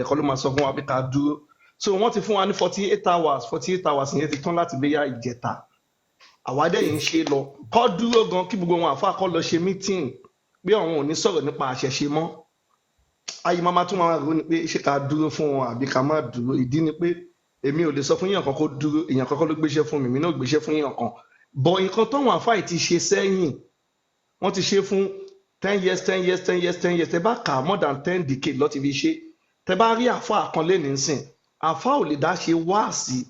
Ẹ̀kọ́ ló máa sọ fún wa pé ká dúró. So wọ́n ti fún wa ní 48 hours. 48 hours yẹn ti tán láti gbéyà ìjẹta. Àwa dẹ̀ yìí ń ṣe lọ. Kọ́ dúró gan, kí gbogbo wọn àfa kọ́ lọ ṣe meeting pé àwọn ò ní sọ̀rọ̀ nípa àṣẹṣe mọ́. Ayé máa tún máa rò ní pé ṣé ká dúró fún wọn àbí ká má dúró. Ìdí ni pé èmi ò lè sọ fún yàn kan kó dúró. Èèyàn kan kọ́ ló gbéṣẹ́ fún mi, èmi náà ò gbéṣẹ́ fún yàn kan bọ̀. Nǹkan táwọn àfa yìí ti ṣe sẹ́yìn, wọ́n ti ṣe fún 10 years, 10 years, 10 years, 10 years. Tẹ bá kà á, more than 10 decades ló ti fi ṣe. Tẹ bá rí àfa kan lẹ́nu nísìn, àfa ò lè dá ṣe wáàsí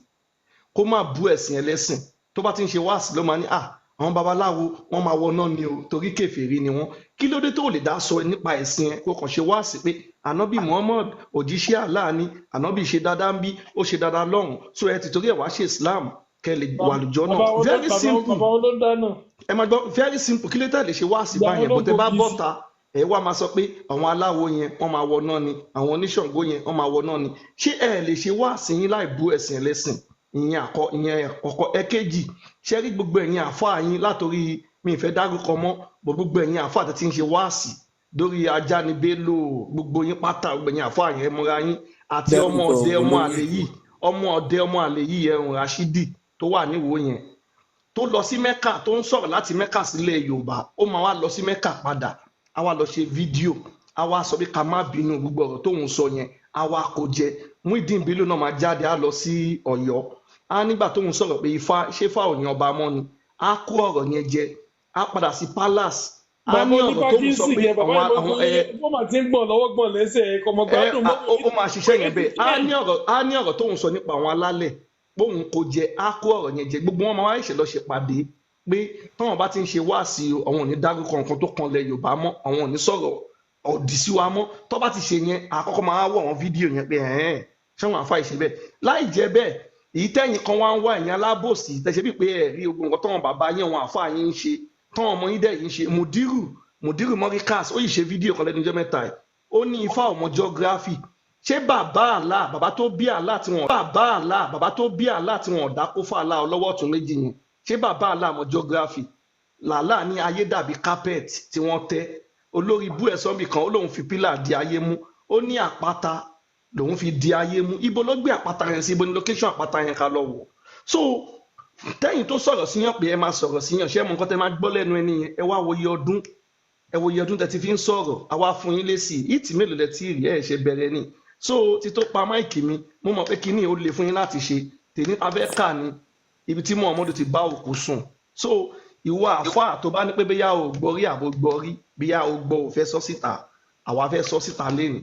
kó má bú ẹ̀sìn ẹlẹ́sìn. Tó bá ti ń ṣe wáàsí ló máa ní à àwọn babaláwo, wọ́n máa wọ náà ni o, torí kèfèrí ni wọ́n. Kí ló dé tó lè dá sọ nípa ẹ̀sìn ẹ, kó kàn ṣe wáàsí pé Ànábì Muhammad, òjíṣẹ́ Allah ni, Ànábì ṣe dáadáa ń bí, ó ṣe dáadáa lọ́hùn, so ẹ ti torí ẹ̀ wá ṣe Islam kẹ́ lè wà lùjọ́ náà? Bàbá wo ló Very bàbá simple. Bàbá wo ló ń dáná? Ẹ máa gbọ́, very simple. Kí ló tẹ̀ lè ṣe wáàsí Ìgbà wo báyẹn ló bó tẹ bá gbòógì sí? bọ́ta, ẹ wá máa sọ pé àwọn aláwo yẹn, wọ́n máa wọ náà ni, àwọn oníṣàngó yẹn, wọ́n máa wọ náà ni. Ṣé ẹ lè ṣe wáàsí yín láì bú ẹ̀sìn ẹlẹ́sìn? Ìyẹn àkọ́kọ́. Ẹ̀kejì, ṣé rí gbogbo ẹ̀yin àfáà yín látòrí, mi ì fẹ́ dárúkọ mọ́ bọ̀, gbogbo ẹ̀yin àfáà tó ti ń ṣe wáàsí lórí Ajani Bello, gbogbo yín pátá, gbogbo ẹ̀yin àfáà yẹn, múra yín àti ọmọ Dárúkọ ọdẹ, ọmọ olórí àlè yìí, ọmọ ọdẹ, ọmọ àlè yìí, ẹrùn Rashidi tó wà níwò yẹn, tó lọ sí Mẹ́kà, tó ń sọ̀rọ̀ láti Mẹ́kà sílẹ̀ Yorùbá. Ó máa wá lọ sí Mẹ́kà padà, á wá lọ ṣe fídíò, á wá sọ pé ká má bínú, gbogbo ọ̀rọ̀ tóun sọ yẹn, á wá kó jẹ. Muideen Bello náà máa jáde, á lọ sí Ọ̀yọ́, á nígbà tóun sọ̀rọ̀ pé Ifá, ṣé Ifá ò yan ọba mọ́ ni, á kó ọ̀rọ̀ yẹn jẹ, á padà sí palace, á Bàbá ní ọ̀rọ̀ tóun sọ onípákínsì pé yẹn, bàbá àwọn ìmọ̀ àwọn ẹ wọ́n máa ti ń gbọ̀n lọ́wọ́, gbọ̀n lẹ́sẹ̀, kọmọ ẹ gbádùn mọ́. Ó máa ṣiṣẹ́ yẹn bẹ́ẹ̀. Á ní ọ̀rọ̀ tóun sọ nípa àwọn alálẹ̀ bóun kò jẹ, á kó ọ̀rọ̀ yẹn jẹ. Gbogbo wọn máa wá ṣe lọ ṣèpàdé pé táwọn bá ti ń ṣe wáàsí, àwọn ò ní dárúkọ nǹkan tó kan lẹ Yorùbá mọ́, àwọn ò ní sọ̀rọ̀ òdì sí wa mọ́. Tó bá ti ṣe yẹn, àkọ́kọ́ máa wọ̀ wọ́n fídíò yẹn pé ẹ̀hẹ́n, ṣé wọn àfa ìṣe bẹ́ẹ̀ láì jẹ́ bẹ́ẹ̀. Èyí tẹ́yìn kan wá ń wá, ẹ̀yìn alábòsí, tẹ̀sẹ̀ bíi pé ẹ̀rí ogun nǹkan táwọn bàbá yín, àwọn àfa yín ń ṣe, táwọn ọmọ yín dẹ̀ yín ń ṣe. Mùdírù Mọ́ríkàs, ó yìí ṣe fídíò kan lẹ́nu ọjọ́ mẹ́ta ẹ̀, ó ní Ifá ọmọ geography. Ṣé bàbá àlá, bàbá tó bí àlá tí wọn, bàbá àlá, bàbá tó bí àlá tí wọn ọ̀dà kó fún àlá ọlọ́wọ́ ọ̀tún méjì yẹn, ṣé bàbá àlá mọ geography? Làlá ní ayé dàbí carpet tí wọ́n tẹ́. Olórí ibú ẹ̀ sọ́nbì kan, ó lóun fi pillar di ayé mú, ó ní àpáta lòun fi di ayé mú. Ibo ló gbé àpáta yẹn sí? Ibo ní location àpáta yẹn ká lọ wò? So tẹ́yìn tó sọ̀rọ̀ síyàn pé ẹ máa sọ̀rọ̀ síyàn, ṣé ẹ mọ nǹkan tẹ́ máa gbọ́ lẹ́nu ẹni yẹn? Ẹ wá wo iye ọdún, ẹ wo iye ọdún tẹ́ ti fi ń sọ̀rọ̀. Àwa fún yín lésì ìtì mélòó lẹ tí rí ẹ ṣe bẹ̀rẹ̀ ni. So ti tó pa mic mi, mo mọ̀ pé kíní ó le fún yín láti ṣe tèmi abẹ́ kà ní ibi tí Muhammadu ti bá òkú sùn. So ìwọ àfáà tó bá ní pé bóyá o gbọ́ rí àbò gbọ́ rí, bóyá o gbọ́, ò fẹ́ sọ síta, àwa fẹ́ sọ síta lẹ́nu.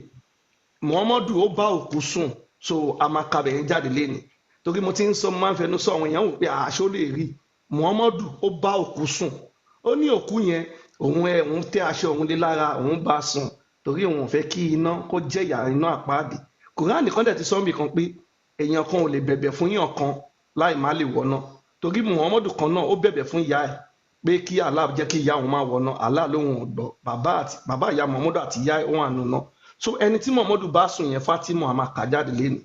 Muhammadu ó bá òkú sùn, so a máa kabẹ̀ yẹn jáde lẹ́nu, torí mo ti ń sọ, mo máa ń fẹnu sọ, àwọn èèyàn wò pé àṣọ lè rí. Muhammadu ó bá òkú sùn. Ó ní òkú yẹn, òun ẹ òun tẹ́ aṣọ òun lé lára, òun bá sùn torí òun ò fẹ́ kí iná kó jẹ̀yà iná àpáàdì. Kùránì kan dẹ̀ ti sọ níbì kan pé èèyàn kan ò lè bẹ̀bẹ̀ fún yàn kan láì má lè wọ̀nà, torí Muhammadu kan náà ó bẹ̀bẹ̀ fún ìyá ẹ̀ pé kí Allah jẹ́ kí ìyá òun máa wọ̀nà. Allah lóhun ò gbọ́. Bàbá àti bàbá ìyá Muhammadu àti ìyá ẹ̀ wọ́n àánú náà. So ẹni tí Muhammadu bá sùn yẹn, Fatima, àmà kà jáde lẹ́nu.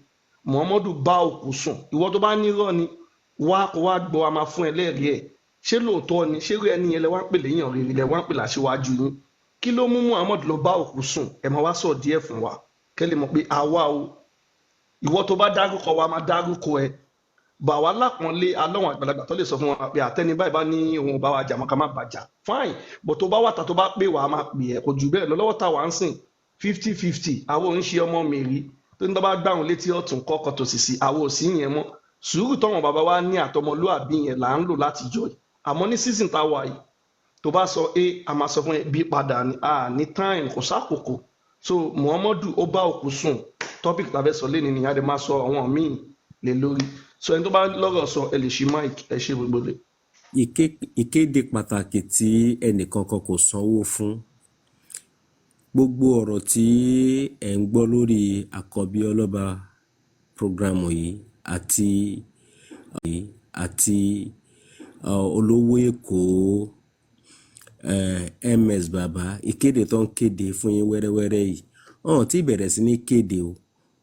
Muhammadu bá òkú sùn. Ìwọ tó bá nírọ́ ni, wá kó wá gbọ́, a máa fún ẹ lẹ́rìí ẹ̀. Ṣé lóòótọ́ ni? Ṣé irú ẹni yẹn lẹ wá ń pè léyàn rere, lẹ wá ń pè láṣíwájú yín? Kí ló mú Muhammadu lọ bá òkú sùn? Ẹ máa wá sọ díẹ̀ fún wa kẹ́ lè mọ̀ pé àwa o. Ìwọ tó bá dárúkọ wa, máa dárúkọ ẹ bà wá lápọ̀nlé alọ́wọ̀n àgbàlagbà tó lè sọ fún wa pé àtẹni báyìí bá ní òun ò bá wa jà mọ́, ká má bàjá. Fine, but tó bá wà ta, tó bá pè wá, máa pè ẹ́. Kò jù bẹ́ẹ̀ lọ. Lọ́wọ́ tá wà ń sìn 50-50, àwọn ò ń ṣe ọmọ mèrí tó ní tó bá gbàrún létí ọ̀tún kọ́kọ́ tó sì sí. Àwọn ò sí yẹn mọ́. Sùúrù tọ́wọ̀n bàbá wa ní àtọmọlúàbí yẹn là ń lò láti jọ yìí. Àmọ́ ní season tá a wà yìí, tó bá sọ a, a máa sọ fún ẹ b padà ní a ní time, kò sákòókò. So Muhammadu ó bá òkú sùn, topic tàbí sọ lé ní nìyá dé, máa sọ àwọn míì lé lórí. So ẹni tó bá lọ́rọ̀ sọ, ẹ lè ṣí mic. Ẹ ṣe gbogbo lè. Ìkéde pàtàkì tí ẹnìkankan kò sanwó fún. Gbogbo ọ̀rọ̀ tí ẹ̀ ń gbọ́ lórí Àkọ́bí Ọlọ́ba program yìí àti Olówó Èkó, Ms Baba, ìkéde tó ń kéde fún yín wẹ́rẹ́wẹ́rẹ́ yìí, wọn ò tí ì bẹ̀rẹ̀ sí ní kéde o.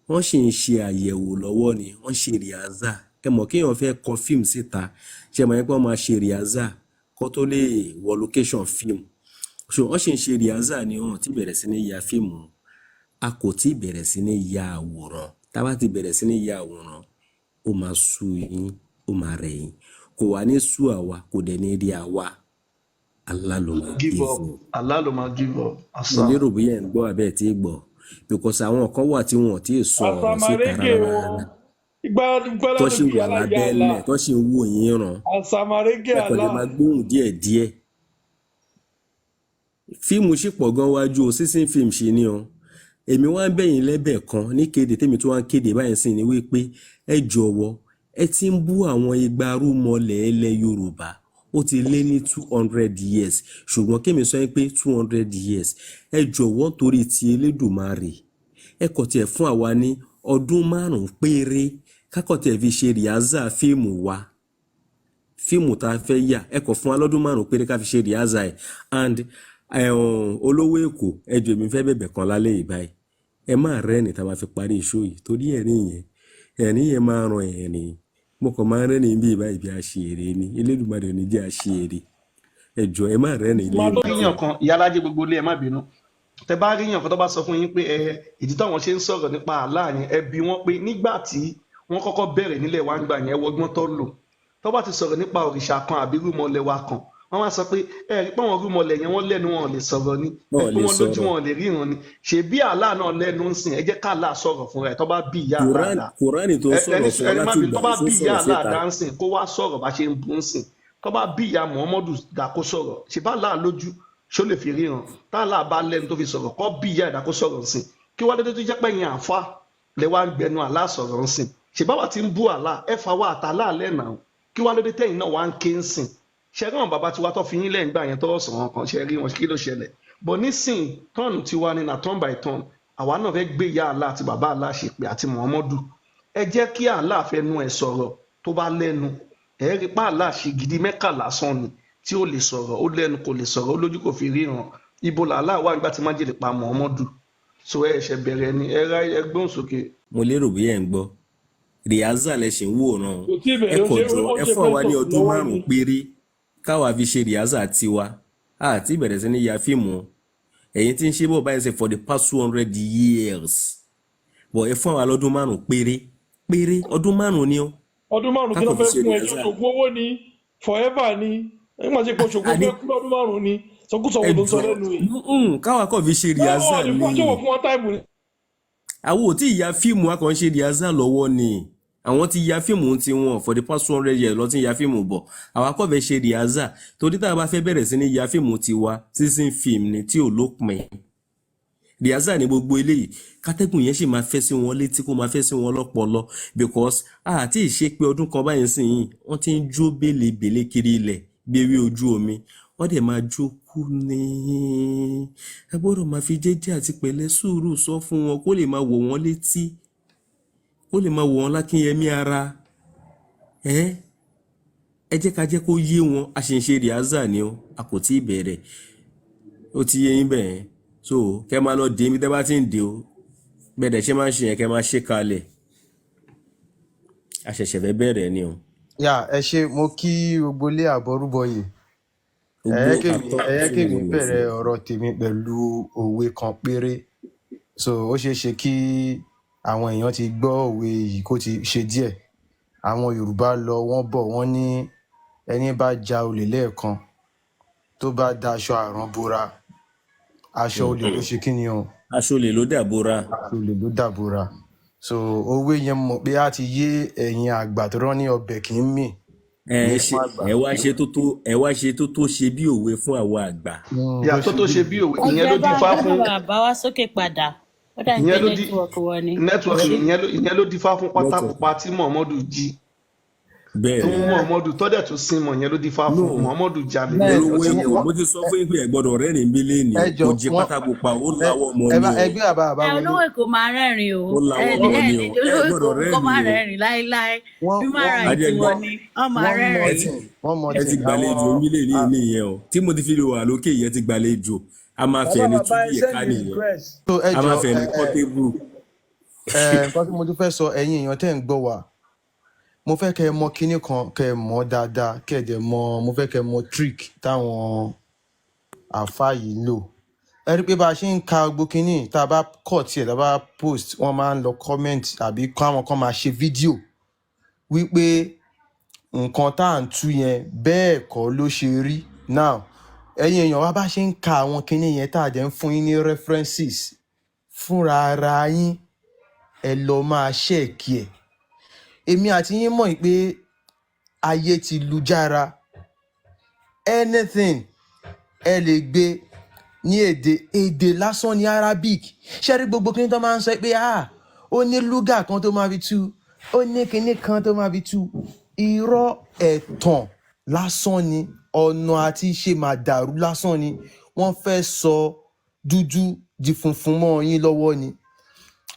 Wọ́n sì ń ṣe àyẹ̀wò lọ́wọ́ ni, wọ́n ṣe rehearsal. Ẹ mọ̀ kéèyàn fẹ́ kọ fíìmù síta, ṣe mọ̀ pé wọ́n máa ṣe rehearsal kó tó lè wọ location fíìmù? So wọ́n sì ń ṣe rehearsal ni, wọn ò tí ì bẹ̀rẹ̀ sí ní ya fíìmù. A kò tí ì bẹ̀rẹ̀ sí ní ya àwòrán. Tá a bá ti bẹ̀rẹ̀ sí ní ya àwòrán, ó máa sú yín, ó máa rẹ̀ yín. Kò wá ní sú àwa, kò dẹ̀ ní rí àwa. Allah ló máa give give up. up. Allah ló máa give up. Mo Asa. lérò bóyá ẹ̀ ń gbọ́ àbẹ́ ẹ̀ tí ì gbọ́, because àwọn kan wà tí wọn ò tí ì sọ ọ̀rọ̀ síta Àsàmàrégè rárá wọn. rárá, Ìgbà ìgbà tó lánàá sì bí wà aláya àlá. lábẹ́lẹ̀, tó sì ń wò yín ràn. Àsàmàrégè Ẹ kàn lè àlá. máa gbóhùn díẹ̀díẹ̀. Fíìmù sì pọ̀ gan wájú o, sísìn fíìmù ṣì ni o. Èmi wá ń bẹ̀yìn lẹ́bẹ̀ kan ní kéde tèmi tó wá ń kéde báyìí sí ni wípé ẹ jọ̀wọ́, ẹ ti ń bú àwọn igba rúmọlẹ̀ ilẹ̀ Yorùbá, ó ti lé ní 200 years, ṣùgbọ́n kémi sọ pé 200 years, ẹ jọ̀wọ́, torí ti Elédùmarè, ẹ kàn tiẹ̀ fún àwa ní ọdún 5 péré, kákọ̀ tiẹ̀ fi ṣe rehearsal fíìmù wa, fíìmù tá a fẹ́ yà. Ẹ kàn fún wa lọ́dún 5 péré ká fi ṣe rehearsal ẹ̀. And ẹ̀hún olówó Èkó, ẹ jọ̀ọ́, èmi fẹ́ bẹ̀bẹ̀ kan lálẹ́ yìí báyìí. Ẹ má rẹ́rìn tá a máa fi parí show yìí, torí ẹ̀rín yẹn, ẹ̀rín yẹn máa ran ẹ̀rín. Mo kàn máa ń rẹ́rìn bí báyìí bí aṣèré ni. Elédùmarè ò ní jẹ́ aṣèré. Ẹ jọ̀ọ́, ẹ má rẹ́rìn Máa tó lẹ́nu. Ríyàn kan, ìyálájẹ gbogbo ilé, ẹ má bínú. Tẹ bá ríyàn kan tó bá sọ fún yín pé ẹ ìdí táwọn ṣe ń sọ̀rọ̀ nípa àlá yẹn, ẹ bi wọ́n pé nígbà tí wọ́n kọ́kọ́ bẹ̀rẹ̀ nílẹ̀ wa ń gbà yẹn, wọgbọ́n tó lò tó bá ti sọ̀rọ̀ nípa òrìṣà kan àbí rúmọlẹ̀ wa kan, wọ́n wá sọ pé ẹ rí pé àwọn rúmọlẹ̀ yẹn, wọ́n lẹ́nu, wọn ò lè sọ̀rọ̀ ni, Wọn ẹ ò pé lè wọ́n lójú, sọ̀rọ̀. wọn ò lè ríran ni. Ṣebí àlá náà lẹ́nu ń sìn? Ẹ jẹ́ ká àlá sọ̀rọ̀ fúnra ẹ̀. Tó bá bí ìyá àlá Quran dá Quran tó ń ẹni sọ̀rọ̀ fún wa ẹni má láti bínú, ìgbà tó bá yìí tó bí ìyá sọ̀rọ̀ àlá síta. dá ń sìn, kó wá sọ̀rọ̀ bá ṣe ń bú ń sìn. Tó bá bí ìyá Muhammadu dá, kó sọ̀rọ̀. Ṣe bá àlá lójú, ṣó lè fi ríran? Tá àlá bá lẹ́nu tó fi sọ̀rọ̀, kó bí ìyá ẹ̀dá kó sọ̀rọ̀ ń sìn. Kí wá dédé tó jẹ́ pé yẹn àfa lẹ wá ń gbẹnu àlá sọ̀rọ̀ ń sìn? Ṣe bá wà tí ń bú àlá, ẹ fa wá àtàlá lẹ́nà? Kí wá dédé tẹ̀yìn náà wá ń ké ń sìn? Ṣe rí àwọn bàbá tiwa tó fi yín lẹ́yìn gbà yẹn tọwọ́ sọ̀rọ̀ kan, ṣe rí wọn, kí ló ṣẹlẹ̀? But nísìn, turn tiwa ni na turn by turn. Àwa náà fẹ́ gbé ìyá àlá àti bàbá àlá ṣèpè àti Muhammadu. Ẹ jẹ́ kí àlá fẹnu ẹ̀ sọ̀rọ̀ tó bá lẹ́nu. Ẹ rí pa àlá ṣe gidi mẹ́kà lásán ni tí ó lè sọ̀rọ̀. Ó lẹ́nu, kò lè sọ̀rọ̀, ó lójú, kò fi ríran. Ibo làálà wà nígbà tí májèlé pa Muhammadu? So ẹ ṣẹ̀ bẹ̀rẹ̀ ni. Ẹ ra ẹ gbóhùn sókè. Mo lérò bí ẹ̀ ń gbọ́, rehearsal ẹ ṣì ń wòran o. Kò tí ì Ẹ bẹ̀rẹ̀, ó kàn ṣe jọ, ó ẹ ṣe fún àwa ní press up ọdún lọ́wọ́ 5 ni. péré káwa fi ṣe rehearsal tiwa. Àti ìbẹ̀rẹ̀ sí ní ya fíìmù o. Ẹ̀yin tí ń ṣe bọ̀ báyìí ṣe for the past 200 years, but ẹ fún àwa lọ́dún 5 péré péré, ọdún 5 ni ó. Ọdún 5, kí ló Kákò fi fẹ́ ṣe fún ẹ? rehearsal. Ṣògùn owó ni forever ni nígbà tí ipò ṣògùn Àní fẹ́ kú lọ́dún 5 ni. Sọkúsọ ẹ wo ló ń sọ jọ lẹ́nu yìí? Káwa kàn fi ṣe Báwo rehearsal ni fún ni. ṣé wọ́n fún wọn time ni? Àwọn ò tí ì ya fíìmù, a kàn ń ṣe rehearsal lọ́wọ́ ni. Àwọn ti ya fíìmù ti wọn for the past 200 years lọ ti ń ya fíìmù bọ̀. Àwa kò fẹ́ ṣe rehearsal torí tá a bá fẹ́ bẹ̀rẹ̀ sí ní ya fíìmù tiwa, season film ni tí ò lópin. Rehearsal ní gbogbo eléyìí, kátẹ́gùn yẹn sì máa fẹ́ sí wọn létí, kó máa fẹ́ sí wọn lọ́pọlọ, because àti ìṣe pé ọdún kan báyìí sìn yìí, wọ́n ti ń jó bèlèbèlè kiri ilẹ̀ bí ewé ojú omi, wọ́n dẹ̀ máa jó kú ní. Ẹ gbọ́dọ̀ máa fi jẹ́jẹ́ àti pẹ̀lẹ́ sùúrù sọ fún wọn, kó lè máa wọ̀ wọ́n létí, kó lè máa wọ̀ wọ́n lákínyẹmí ara. Ẹ jẹ́ ká jẹ́ kó yé wọn, a ṣì ń ṣe rehearsal ni o, a kò tí ì bẹ̀rẹ̀. Ó ti yé yín bẹ́ẹ̀. So kẹ́ máa lọ dé ibi tẹ́ bá ti ń dé o, bẹ́ẹ̀ dẹ̀ ṣe máa ń ṣe yẹn, kẹ́ máa ṣe kalẹ̀. A ṣẹ̀ṣẹ̀ fẹ́ bẹ̀rẹ̀ ni o. Yà, ẹ ṣe, mo kí gbogbo ilé, àbọrúbọyè. Gbogbo àtọ́ Ẹ jẹ́ sí kémi gbogbo bẹ̀rẹ̀ ọ̀rọ̀ tèmi pẹ̀lú òwe kan péré. So ó ṣeé ṣe kí àwọn èèyàn ti gbọ́ òwe yìí kó ti ṣe díẹ̀. Àwọn Yorùbá lọ, wọ́n bọ̀, wọ́n ní ẹni bá ja olè lẹ́ẹ̀kan, tó bá daṣọ àrán bora, aṣọ olè ló ṣe kí ni o? Aṣọ olè ló dàbora. Aṣọ olè ló dàbora. So òwe yẹn, mọ̀ pé á ti yé ẹ̀yin àgbà tó rán ní ọbẹ̀ kì í mì Ẹ ní ṣe fún àgbà. Ẹ wá ṣe tó tó, ẹ wá ṣe tó tó ṣe bí òwe fún àwa àgbà. Ìyá Bó tó ṣe tó bí ṣe bí òwe, ìyẹn Ọjọ́ ló bá dífá gbé fún bàbá wá sókè padà, ó dà pé ìyẹn ló di network wọn ni. Network. Ṣé Ìyẹn ló dífá fún pátá Network. pupa tí Muhammadu jí Bẹ́ẹ̀ tó ni. mú Muhammadu tọ́dẹ̀ tó sin mọ̀. Ìyẹn ló dífá No. fún Muhammadu jalè bẹ́ẹ̀ lẹ́ẹ̀kan Olówó tí Èkó, wọ́n mo ti sọ fún yín pé ẹ gbọ́dọ̀ rẹ́rìn-ín bí léèní ẹ o. jọ Kò jí wọ́n pátá pupa, ó ẹ láwọ́ ọmọ ẹ ni bá o. ẹ gbé bàbá Ẹ wọlé. olówó Èkó máa rẹ́rìn o. Ó Ẹ láwọ́ ẹ ọmọ ni lè o, ẹ olówó Èkó gbọ́dọ̀ kó má rẹ́rìn o. rẹ́rìn láéláé. Wọ́n Human wọ́n right Ajẹgbọ́ wọn ni wọ́n máa wọ́n ẹ rẹ́rìn. ti mọtìn, wọ́n ẹ ti mọtìn gbàlejò àwọn orílẹ̀ ní nìyẹn o, tí mo ti fi lè wà lókè yẹn ti gbàlejò, a máa Bàbá fẹ́ ní bàbá, túbí ẹ ẹ̀ka send the nìyẹn. request. So ẹ A jọ máa fẹ́ ẹ ní ẹ pọ́tébù. Ẹ nǹkan tí mo tún fẹ́ sọ, ẹ̀yin èèyàn tẹ́ ń gbọ́ wa, mo fẹ́ kẹ́ ẹ mọ kinní kan, kẹ́ ẹ mọ̀ dáadáa, kẹ́ ẹ dẹ̀ mọ, mo fẹ́ kẹ́ ẹ mọ trick táwọn àáfàá yìí lò. Ẹ rí i pé bá a ṣe ń ka gbogbo kínní, tá a bá kọ̀ tiẹ̀, tá a bá post, wọ́n máa ń lọ comment àbí káwọn kan máa ṣe fídíò wípé nǹkan tá à ń tú yẹn bẹ́ẹ̀ kọ́ ló ṣe rí. Now, ẹ̀yin èèyàn wa, bá ṣe ń ka àwọn kinní yẹn tá a dẹ̀ ń fún yín ní references fúnra ara yín, ẹ lọ máa check ẹ̀. Èmi àti yín mọ̀ pé ayé ti lu jára. Anything ẹ lè gbé ní èdè lásán ní Arabic. Ṣé rí gbogbo kinní tó máa ń sọ pé, ah, ó ní lúgà kan tó máa fi tú, ó ní kinní kan tó máa fi tú, irọ́ ẹ̀tàn lásán ni. Ọ̀nà àti ṣe máa dàrú lásán ni. Wọ́n fẹ́ sọ dúdú di funfun mọ́ yín lọ́wọ́ ni.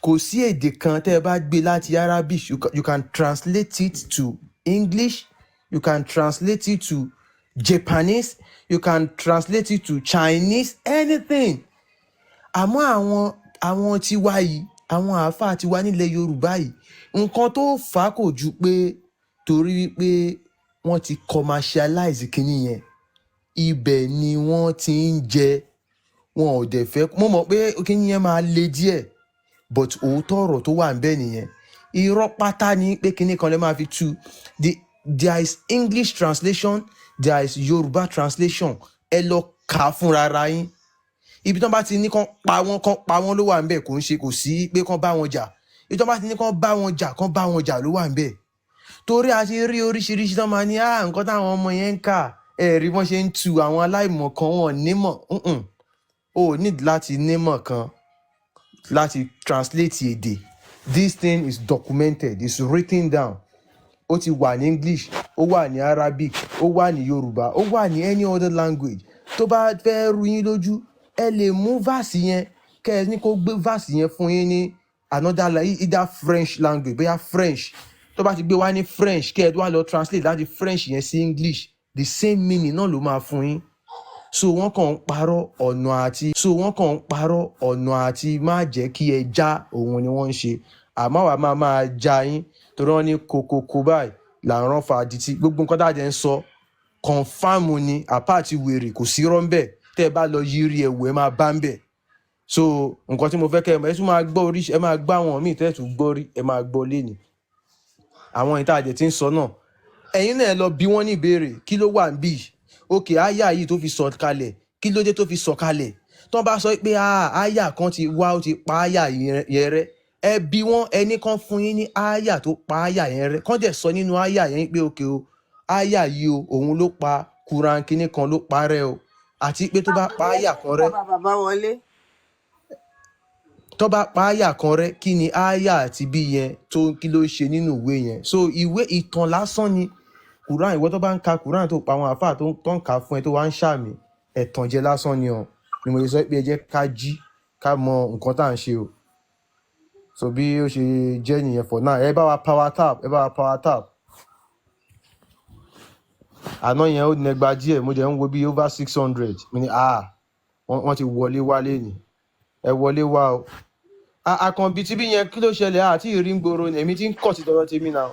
Kò sí èdè kan tẹ́ ẹ bá gbé láti Arabic, you can translate it to English, you can translate it to Japanese, you can translate it to Chinese, anything. Àmọ́ àwọn tiwa yìí, àwọn àáfàá tiwa nílẹ̀ Yorùbá yìí, nǹkan tó fà á kò ju pé torí wípé wọ́n ti commercialize kinní yẹn, ibẹ̀ ni wọ́n ti ń jẹ. Wọn ò dẹ̀ fẹ́. Mo mọ̀ pé kinní yẹn máa le díẹ̀, but òótọ́ ọ̀rọ̀ tó wà níbẹ̀ nìyẹn. Irọ́ pátá ni pé kinní kan lè máa fi tú. There is English translation, there is Yorùbá translation. Ẹ lọ kà á fúnra ara yín. Ibi tí wọ́n bá ti ní kán pa wọ́n, kán pa wọ́n ló wà níbẹ̀. Kò ń ṣe kò sí pé kán bá wọn jà. Ibi tí wọ́n bá ti ní kán bá wọn jà, kán bá wọn jà ló wà níbẹ̀. Torí a ti rí oríṣiríṣi tán máa ní, ah, nǹkan táwọn ọmọ yẹn ń kà, ẹ rí bọ́n ṣe ń tu àwọn aláìmọ̀ kan, wọn nímọ̀. O ò need láti nímọ̀ kan láti translate èdè. This thing is documented, it's written down. Ó ti wà ní English, ó wà ní Arabic, ó wà ní Yorùbá, ó wà ní any other language. Tó bá fẹ́ rú yín lójú, ẹ lè mú verse yẹn, kẹ́ ẹ ní kó gbé verse yẹn fún yín ní another either French language, bóyá French. Tó bá ti gbé wá ní French, kẹ́ ẹ wá lọ translate láti French yẹn sí English, the same meaning náà ló máa fún yín. So wọ́n kàn ń parọ́ ọ̀nà àti so wọ́n kàn ń parọ́ ọ̀nà àti má jẹ́ kí ẹ já òun ni wọ́n ń ṣe. Àmọ́ àwa máa já yín, torí wọ́n ní kokoko báyìí là ń rán fa adití. Gbogbo nǹkan tá a jẹ́ ń sọ, confam ni. Àpá àti wèrè kò sí rọ́ńbẹ́. Tẹ́ ẹ bá lọ yiri ẹ̀wù, ẹ máa bá ń bẹ̀. So nǹkan tí mo fẹ́ kẹ́ ẹ mọ̀, ẹ tún máa gbọ́ oríṣi, ẹ máa gbọ́ àwọn míì tẹ́ ẹ tún gbọ́ rí, ẹ máa gbọ́ lénìí. Àwọn ìta àjẹ tí ń sọ náà, ẹ̀yin náà ẹ lọ bí wọ́n ní ìbéèrè: kí ló wà níbí? Òkè àyà yìí tó fi sọ kalẹ̀, kí ló dé tó fi sọ kalẹ̀? Tó bá sọ pé, ah, àyà kan ti wá, ó ti pa àyà yẹn rẹ́, ẹ bí wọ́n, ẹni kan fún yín ní àyà tó pa àyà yẹn rẹ́, kán dẹ̀ sọ nínú àyà yẹn pé, òkè o, àyà yìí o, òun ló pa Quran kinní kan ló pa rẹ́ o. Àti pé tó bá pa àyà kan rẹ́, Bàbá bàbá wọlé. Tó bá pa àyà kan rẹ́, kí ni àyà àti bí yẹn tó, kí ló ṣe nínú ìwé yẹn? So ìwé ìtàn lásán ni Quran. Ìwọ tó bá ń ka Quran, tó pa àwọn àáfàá tó ń kà á fún ẹ, tó wá ń ṣàmì, ẹ̀tànjẹ lásán ni ọ ni. Mo lè sọ pé ẹ jẹ́ ká jí, ká mọ nǹkan tá à ń ṣe o. So bí ó ṣe jẹ́ nìyẹn for now. Ẹ bá wa power tap, ẹ bá wa power tap. Àná yẹn ó nẹgba díẹ̀. Mo jẹ́ ń wo bí over 600. Mo ní, ah, wọ́n ti wọlé wálé ni. Ẹ wọlé wá o. Àkànbí tí bí yẹn, kí ló ṣẹlẹ̀ àti ìrí ń gbòòrò ni? Èmi ti ń kọ̀ sí tọ̀dọ̀ tèmi náà.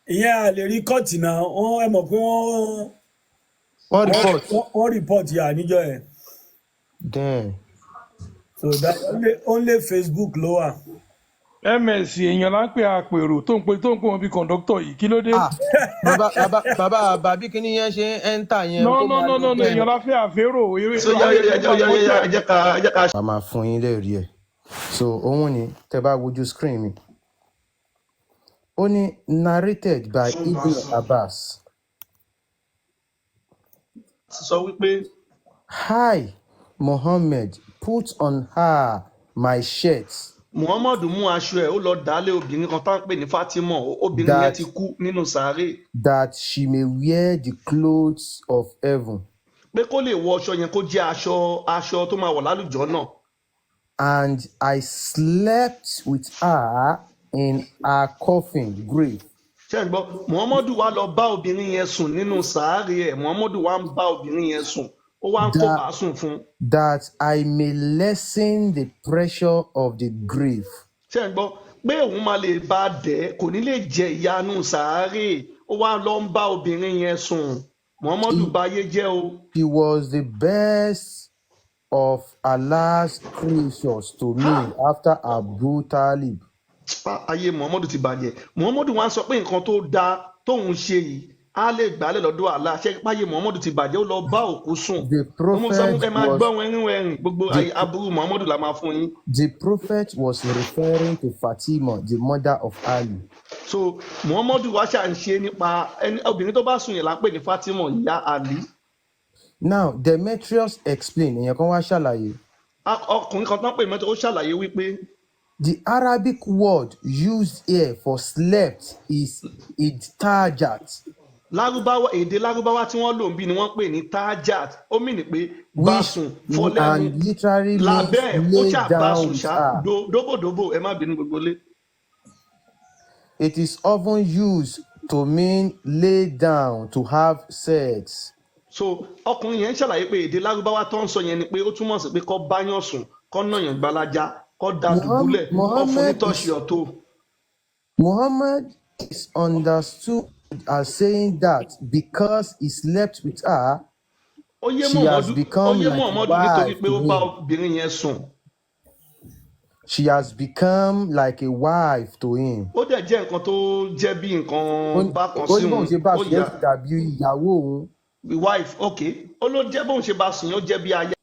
Ìyẹn a lè rí kọ́ọ̀tì náà. Wọ́n, ẹ mọ̀ pé wọ́n wọ́n report. Wọ́n report yà níjọ́ yẹn. Damn. So that only Facebook ló wà. Ms èèyàn là ń pè àpèrò tó ń pè wọn bí kọ̀ǹdọ́tọ̀ yìí, kí ló dé? Ah, bàbá bàbá bàbá bàbí, kíní yẹn ṣe ń enter yẹn no kó no máa no lọ no no bẹ́ẹ̀. Èèyàn la fẹ́ àférò eré So yá yá yá yá yá, ẹ jẹ́ ká A máa fún yín lẹ́rìí ẹ̀. So òun ni, tẹ́ bá wojú screen mi, ó ní narrated by Ibn Abbas. Sọ wípé I, Muhammad, put on her my shirt Muhammadu mú aṣọ ẹ̀, ó lọ dálé obìnrin kan tá ń pè ní Fatima. Obìnrin yẹn that ti kú nínú sàárè. that she may wear the clothes of heaven. Pé kó lè wọ aṣọ yẹn, kó jẹ́ aṣọ tó máa wọ̀ lálùjọ náà. And I slept with her in her coffin, grave. Ṣé ń gbọ́? Muhammadu wá lọ bá obìnrin yẹn sùn nínú sàárè ẹ̀. Muhammadu wá ń bá obìnrin yẹn sùn, ó wá ń kó that bá sùn fún un. That I may lessen the pressure of the grave. Ṣé ń gbọ́? Pé òun máa lè bá a dẹ̀, kò ní lè jẹ ìyanu sàárè. Ó wá lọ ń bá obìnrin yẹn sùn. Muhammadu He, báyé jẹ́ o. He was the best of Allah's creatures to me after Abu Talib. Ayé Muhammadu ti bàjẹ́. Muhammadu wá ń sọ pé nǹkan tó dáa tóun ṣe yìí á lè gbálẹ̀ lọ́dọ̀ Allah. Ṣé páyé Muhammadu ti bàjẹ́? Ó lọ bá òkú sùn. The Mo sọ fún prophet ẹ máa was gbọ́ wẹ́rin wẹ́rin gbogbo the aburú Muhammadu la máa fún yín. The prophet was referring to Fatima, the mother of Ali. So Muhammadu wá ṣà ń ṣe nípa ẹni obìnrin tó bá sùn yẹn là ń pè ní Fatima, ìyá Ali. Now, Demetrius explained, èèyàn kan wá ṣàlàyé. Ọkùnrin kan tó ń pè mọ́tò, ó ṣàlàyé wípé The Arabic word used here for slept is idtajat, Lárúbáwá, èdè Lárúbáwá tí wọ́n lò ń bí ni wọ́n pè ní tajat. Ó mì ní pé bá which sùn, fọ́ lẹ́nu and literally means lábẹ́ ẹ̀, ó lay ṣáà bá down sùn with ṣá her. dóbòdóbò. Ẹ má bínú gbogbo lé. It is often used to mean lay down to have sex. So ọkùnrin yẹn ń ṣàlàyé pé èdè Lárúbáwá tó ń sọ yẹn ni pé ó túmọ̀ sí pé kó báyàn sùn, kó nàyàn gbalaja, kó da dùbúlẹ̀, kó fún ní Muhammad tọ́ṣì is ọ̀tọ̀. Muhammad is understood as saying that because he slept with her, Ó yé she has Muhammadu, ó become yé like a Muhammadu nítorí wife pé to ó bá him. obìnrin yẹn sùn. She has become like a wife to him. Ó dẹ̀ jẹ́ nǹkan tó jẹ́ bí nǹkan Ó ní bákan ó sí ní bóun òun ṣe bá ó sùn yẹn yà ti dàbí ìyàwó òun. Wife, ok, ó ló jẹ́ bóun ṣe bá sùn yẹn, ó jẹ́ bí aya.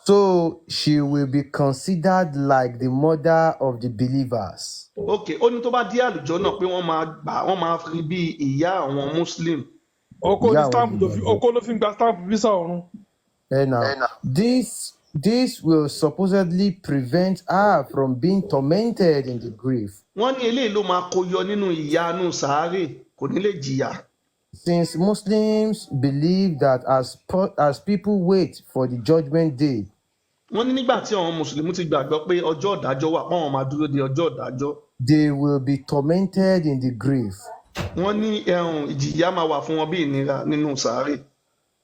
So she will be considered like the mother of the believers. Ok, ó ní tó bá dé àlùjọ náà pé wọ́n máa gbà, wọ́n máa fi bí ìyá àwọn Muslim. Oko Ìyá ní àwọn stamp tó fi olùgbàgbọ́. oko ló fi ń gba stamp visa ọ̀run. And now, this will supposedly prevent her from being tormented in the grave. Wọ́n ní eléyìí ló máa kó yọ nínú ìyanu sàárè, kò ní lè jìyà. Since Muslims believe that as people wait for the judgment day, Wọ́n ní nígbà tí àwọn mùsùlùmí ti gbàgbọ́ pé ọjọ́ ìdájọ́ wà, pọ́n máa dúró de ọjọ́ ìdájọ́, they will be tormented in the grave. Wọ́n ní ẹ̀hún ìjìyà máa wà fún wọn bí ìnira nínú sàárè.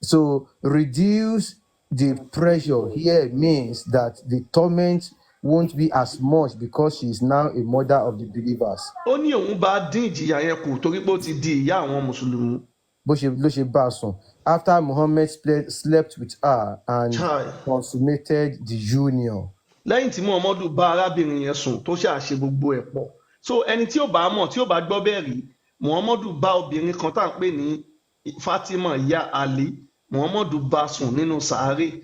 So reduce the pressure here means that the torment won't be as much because she is now a mother of the believers. Ó ní òun bá dín ìjìyà yẹn kù torí pé ó ti di ìyá àwọn mùsùlùmí. Bó ṣe ló ṣe bá a sùn after Muhammad slept with her and Chai. consummated the union. Lẹ́yìn tí Muhammadu bá arábìnrin yẹn sùn tó ṣáà ṣe gbogbo ẹ̀ pọ̀. So ẹni tí ò bá mọ̀, tí ò bá gbọ́ bẹ́ẹ̀ rí, Muhammadu bá obìnrin kan tá à ń pè ní Fatima, ìyá Ali, Muhammadu bá sùn nínú sàárè.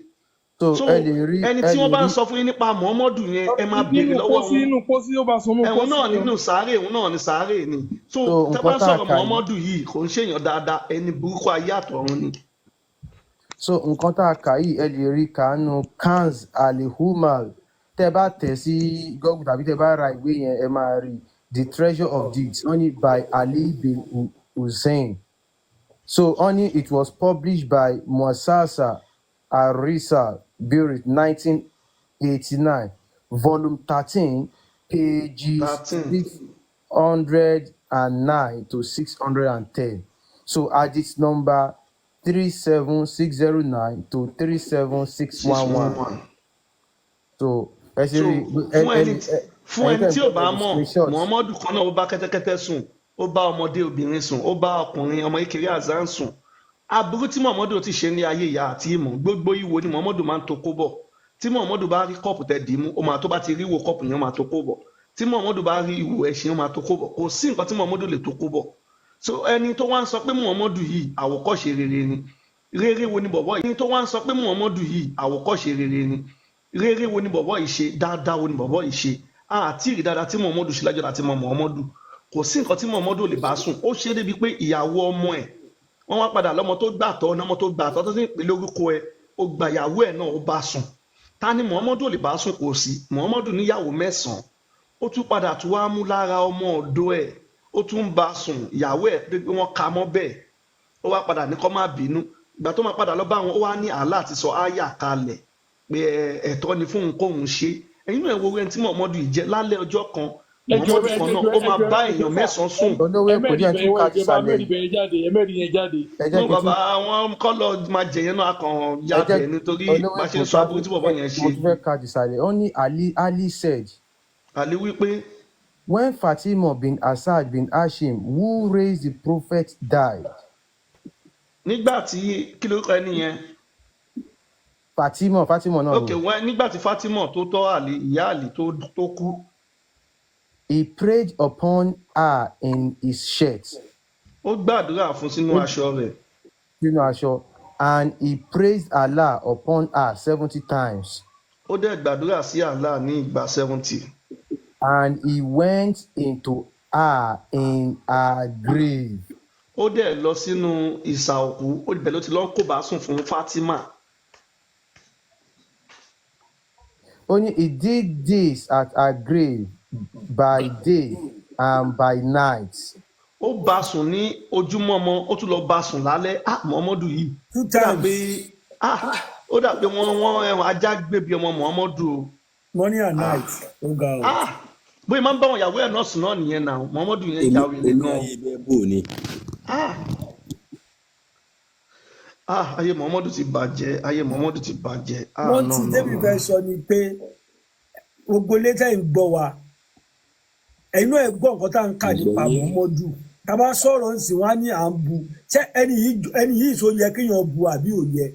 So So ẹ lè rí ẹni ẹ tí lè wọ́n bá ń rí sọ fún yín nípa Muhammadu yẹn, ẹ máa béèrè Nínú lọ́wọ́ pósí, wọn. nínú pósí, ó bá sùn nínú Ẹ̀hún pósí náà ni o. nínú sàárè, òun náà ní sàárè ni. So So tẹ́ bá nǹkan ń tá a sọ̀rọ̀ kà yìí Muhammadu yìí, kò ń ṣèyàn dáadáa, ẹni burúkú ayé àtọ̀run ni. So nǹkan tá a kà yìí, ẹ lè rí kàánú Kanz Alihumal. Tẹ bá tẹ̀ sí Google tàbí tẹ bá ra ìwé yẹn, ẹ máa rí The Treasure of Deeds, wọ́n ní by Ali bin Hussein. So wọ́n ní it was published by Muassasa Arisa Beirut, 1989, volume 13, pages 13. 609 to 610. So hadith number 37609 to 37611. 611. So ẹ ṣe So rí ẹ fún ẹ ẹni ẹ fún ẹyin ẹni tẹ́ ń tí ò gbọ́ bá ẹ lè mọ̀, screenshot. Muhammadu kan náà, ó bá kẹ́tẹ́kẹ́tẹ́ sùn, ó bá ọmọdé obìnrin sùn, ó bá ọkùnrin ọmọ kékeré azan sùn. Aburú tí Muhammadu ti ṣe ní ayé ìyá àti ìmọ̀ gbogbo ìwo ni Muhammadu máa ń tó kó bọ̀. Tí Muhammadu bá rí kọ́ọ̀pù tẹ dì í mú, ó máa tó bá ti rí ìwo kọ́ọ̀pù yẹn, ó máa tó kó bọ̀. Tí Muhammadu bá rí ìwo ẹṣin, ó máa tó kó bọ̀. Kò sí nǹkan tí Muhammadu lè tó kó bọ̀. So ẹni tó wá ń sọ pé Muhammadu yìí àwòkọ́ṣe rere ni, rere wo ni bọ̀bọ̀ yìí? Ẹni tó wá ń sọ pé Muhammadu yìí àwòkọ́ṣe rere ni, rere wo ni bọ̀bọ̀ yìí ṣe? Dáadáa wo ni bọ̀bọ̀ yìí ṣe? Àti ìrí dáadáa tí Muhammadu ṣe lájọ́ láti mọ Muhammadu, kò sí nǹkan tí Muhammadu lè bá sùn. Ó ṣe é débi pé ìyàwó ọmọ ẹ̀, wọ́n wá padà lọ́mọ tó gbà tọ́, ọmọ tó gbà tọ́ tó sì ń pè lórúkọ ẹ̀, ó gba ìyàwó ẹ̀ náà, ó bá sùn. Ta ni Muhammadu ò lè bá sùn? Kò sí. Muhammadu níyàwó mẹ́sàn-án, ó tún padà tún wá mú lára ọmọ ọ̀dọ̀ ẹ̀, ó tún ń bá sùn. Ìyàwó ẹ̀ pé wọ́n ka mọ́ bẹ́ẹ̀, ó wá padà ní kó má bínú. Ìgbà tó máa padà lọ bá wọn, ó wá ní Allah ti sọ áyà kalẹ̀ pé ẹ̀tọ́ ni fóun kóun ṣe. Ẹ̀yin náà ẹ wo ẹni tí Muhammadu yìí jẹ́. Lálẹ́ ọjọ́ kan, Ẹjọ Muhammadu ẹjọ kan náà ẹjọ ó máa ẹjọ bá ẹjọ èèyàn sà mẹ́sàn-án sùn. Olówó ẹ Èkó mẹ́rin díẹ̀ bẹ̀rẹ̀ tún wọ ká ẹjọ bá sísàlẹ̀ mẹ́rin yìí. bẹ̀rẹ̀ jáde, ẹ mẹ́rin yẹn jáde. Ẹ jẹ́ No kí n tún bàbá, àwọn kọ́ lọ máa jẹ̀yẹn náà kàn Ẹ ya jẹ́ bẹ̀ nítorí olówó bá ṣe Èkó ń sọ ká aburú tí bọ̀bọ̀ yẹn mo ṣe. tún fẹ́ ka sísàlẹ̀. Ó ní Ali said, Àlè wípé when Fatima bin Asad bin Hashim, who raised the prophet, died, nígbà tí, kí lórúkọ ẹni yẹn? Fatima, Fatima náà Ok, ni. wọ́n nígbà tí Fatima tó tọ́ Àlì, ìyá Àlì tó kú, He prayed upon her in his shirt. Ó gbàdúrà fún sínú Ó aṣọ rẹ̀. Sínú aṣọ, and he praised Allah upon her 70 times. Ó dẹ̀ gbàdúrà sí Allah ní ìgbà 70. And he went into her in her grave. Ó dẹ̀ lọ sínú ìsà òkú, ó ibẹ̀ ló ti lọ ń kó bá sùn fún Fatima. Ó ní he did this at her grave by day and by night. Ó bá sùn ní ojúmọ́mọ́, ó tún lọ bá sùn lálẹ́. Ah, Muhammadu yìí, Two ó dà pé times. ah, ó dà pé wọ́n ẹ̀wọ̀n ajá gbébi ọmọ Muhammadu o. Morning and Ah, night. Ó ga o. ah, bóyá máa ń bá àwọn ìyàwó ẹ̀ náà sùn náà nìyẹn náà. Muhammadu yẹn Èmi ya wèrè èmi gan o. ayé bẹ́ẹ̀ bò ni. Ah, ah, ayé Muhammadu ti bàjẹ́, ayé Muhammadu ti bàjẹ́. Ah, Wọ́n no, ti no, débi no. fẹ́ sọ ni pé gbogbo létà ń gbọ́ wa, ẹ̀yin náà ẹ gbọ́ nǹkan tá à ń kà nípa Àgbọ̀yé. Muhammadu. Tá a bá sọ̀rọ̀ ń sìn wá ní à ń bu. Ṣé ẹni yìí tó yẹ kéèyàn bu àbí ò yẹ?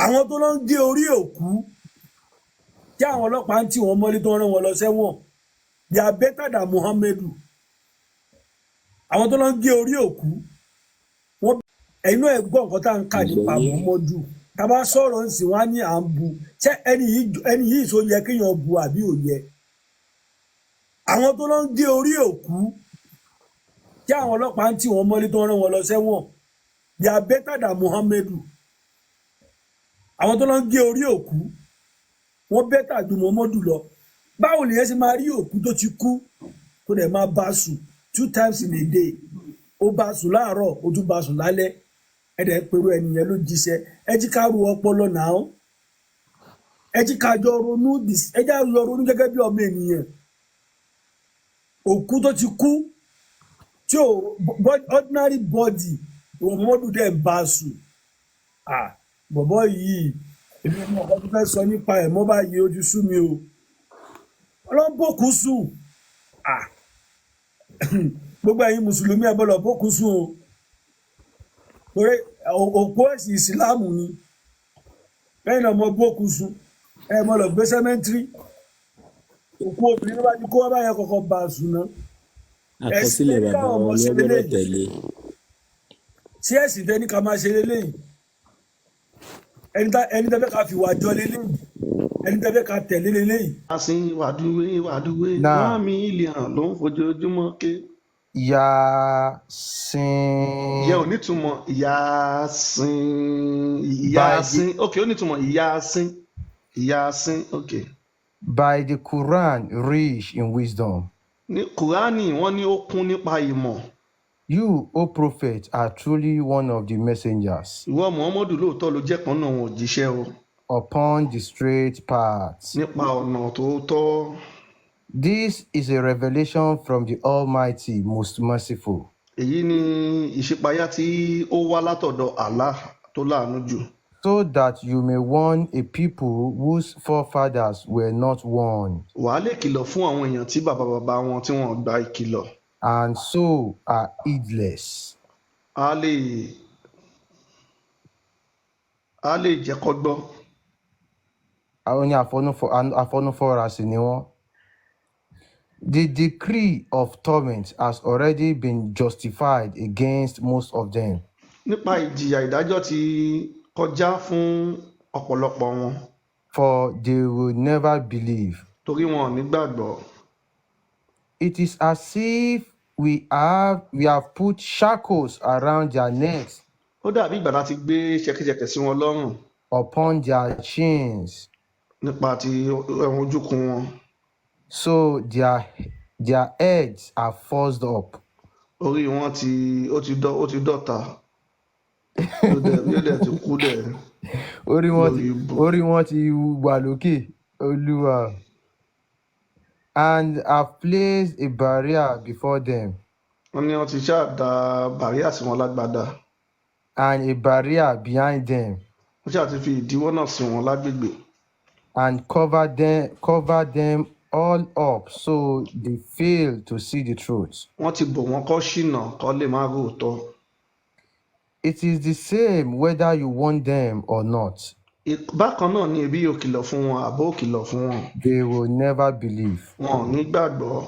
Àwọn tó lọ ń gé orí òkú tí àwọn ọlọ́pàá ń tì wọ́n mọ́lé, tó ń rán wọn lọ sẹ́wọ̀n, they are better than Muhammadu. Àwọn tó lọ ń gé orí òkú wọ́n, ẹ̀yin náà ẹ gbọ́ nǹkan tá à ń kà nípa Àgbọ̀yé. Muhammadu. Tá a bá sọ̀rọ̀ ń sìn wá ní à ń bu. Ṣé ẹni yìí tó yẹ kéèyàn bu àbí ò yẹ? Àwọn tó lọ ń gé orí òkú tí àwọn ọlọ́pàá ń tì wọ́n mọ́lé, tó ń rán wọn lọ sẹ́wọ̀n, they are better than Muhammadu. Àwọn tó lọ ń gé orí òkú, wọ́n better ju Muhammadu lọ. Báwo lèyẹn ṣe máa rí òkú tó ti kú, tó dẹ̀ máa bá sùn two times in a day? Ó bá sùn láàárọ̀, ó tún bá sùn lálẹ́. Ẹ dẹ̀ pẹ̀lú ẹni yẹn ló jíṣẹ́. Ẹ jí ká ru ọpọlọ náà, ẹ jí ká jọ ronú, ẹ já jọ ronú gẹ́gẹ́ bí ọmọ ènìyàn. Òkú tó ti kú, tí ò ordinary body, ìwọ Muhammadu dẹ̀ ń bá sùn. Ah, bọ̀bọ̀ yìí, èmi ò mọ nǹkan tó fẹ́ sọ nípa ẹ̀ mọ́ báyìí. Ó ti sú mi o. Ọlọ́run sùn. Ah, gbogbo ẹ̀yin mùsùlùmí, ẹ bọ́lọ̀ bókú sùn o, torí òpó ẹ̀sìn ìsìláàmù ni. Lẹ́yìn náà, mo bókú sùn, ẹ mọ lọ gbé cemetery. Òkú obìnrin ló bá ti kó wá báyẹn, kọ́kọ́ bá a sùn náà. Ẹ̀sìn Àkọsílẹ̀ tẹ́ni bàbá káwọn ọmọ wọn ni ṣe wọ́n gbọ́dọ̀ leléyìí? tẹ̀lé. Sí ẹ̀sìn tẹ́ni ká máa ṣe leléyìí? Ẹni tẹ́ fẹ́ ká fi wà jọ leléyìí? Ẹni tẹ́ fẹ́ ká tẹ̀lé leléyìí? Asin wàdúwé wàdúwé. Náà. 1 million ló ń fojoojúmọ́ ké. Yasin. Ìyẹn ò nítumọ̀. Yasin. By the Yasin, ok, ó nítumọ̀. Yasin, Yasin, ok. By the Quran, rich in wisdom. Ní Kùránì, wọ́n ní ó kún nípa ìmọ̀. You, O Prophet, are truly one of the messengers Ìwọ Muhammadu, lóòótọ́ ló jẹ́ kan náà wọn òjíṣẹ́ o upon the straight path. Nípa ọ̀nà tó tọ́. This is a revelation from the Almighty, most merciful. Èyí ni ìṣípayá tí ó wá látọ̀dọ̀ Allah tó láàánú jù. So that you may warn a people whose forefathers were not warned, Wàá lè kìlọ̀ fún àwọn èèyàn tí bàbá bàbá wọn tí wọ́n gba ìkìlọ̀. And so are heedless. Á lè jẹ́ kó gbọ́. Àwọn ní àfọnúfọ́ra sì ni wọ́n. The decree of torment has already been justified against most of them, Nípa ìjìyà, ìdájọ́ ti kọjá fún ọ̀pọ̀lọpọ̀ wọn, for they will never believe. Torí wọn ò ní gbàgbọ́. It is as if we have put shackles around their necks, Ó dàbí ìgbà láti gbé ṣẹ̀kẹ̀ṣẹ̀kẹ̀ sí wọn lọ́rùn, upon their chins, nípa ti ẹ̀wọ̀n ojúkun wọn. So their heads are forced up. Orí wọn ti ó ti dọ́ ó ti dọ́ta, yóò dẹ̀ ti kú dẹ̀ Orí wọn ti lórí ibù. Orí wọn ti wà lókè, Olúwa. And have placed a barrier before them, Wọ́n ní wọ́n ti ṣáà da barrier sí wọn lágbádá, and a barrier behind them, wọ́n ṣáà ti fi ìdíwọ́ náà sí wọn lágbègbè, and cover them all up so they fail to see the truth. Wọ́n ti bò wọ́n kọ́ ṣìnà, kọ́ lè má róòótọ́. It is the same whether you want them or not. Bákan náà ni ẹbí yóò kìlọ̀ fún wọn àbó kìlọ̀ fún wọn, They will never believe. wọn ò ní gbàgbọ́.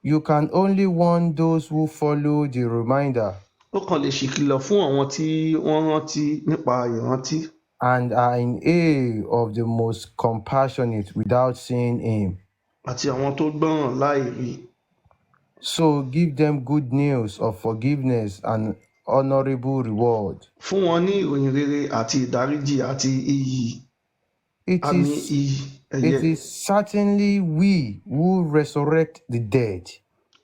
You can only warn those who follow the reminder Ó kàn lè ṣìkìlọ̀ fún àwọn tí wọ́n rántí nípa ìrántí and are in awe of the most compassionate without seeing him. àti àwọn tó gbọ́ràn láì rí. So give them good news of forgiveness and honorable reward. Fún wọn ní ìròyìn rere àti ìdáríjì àti iyì It àmì is iyì ẹ̀yẹ. it is certainly we who resurrect the dead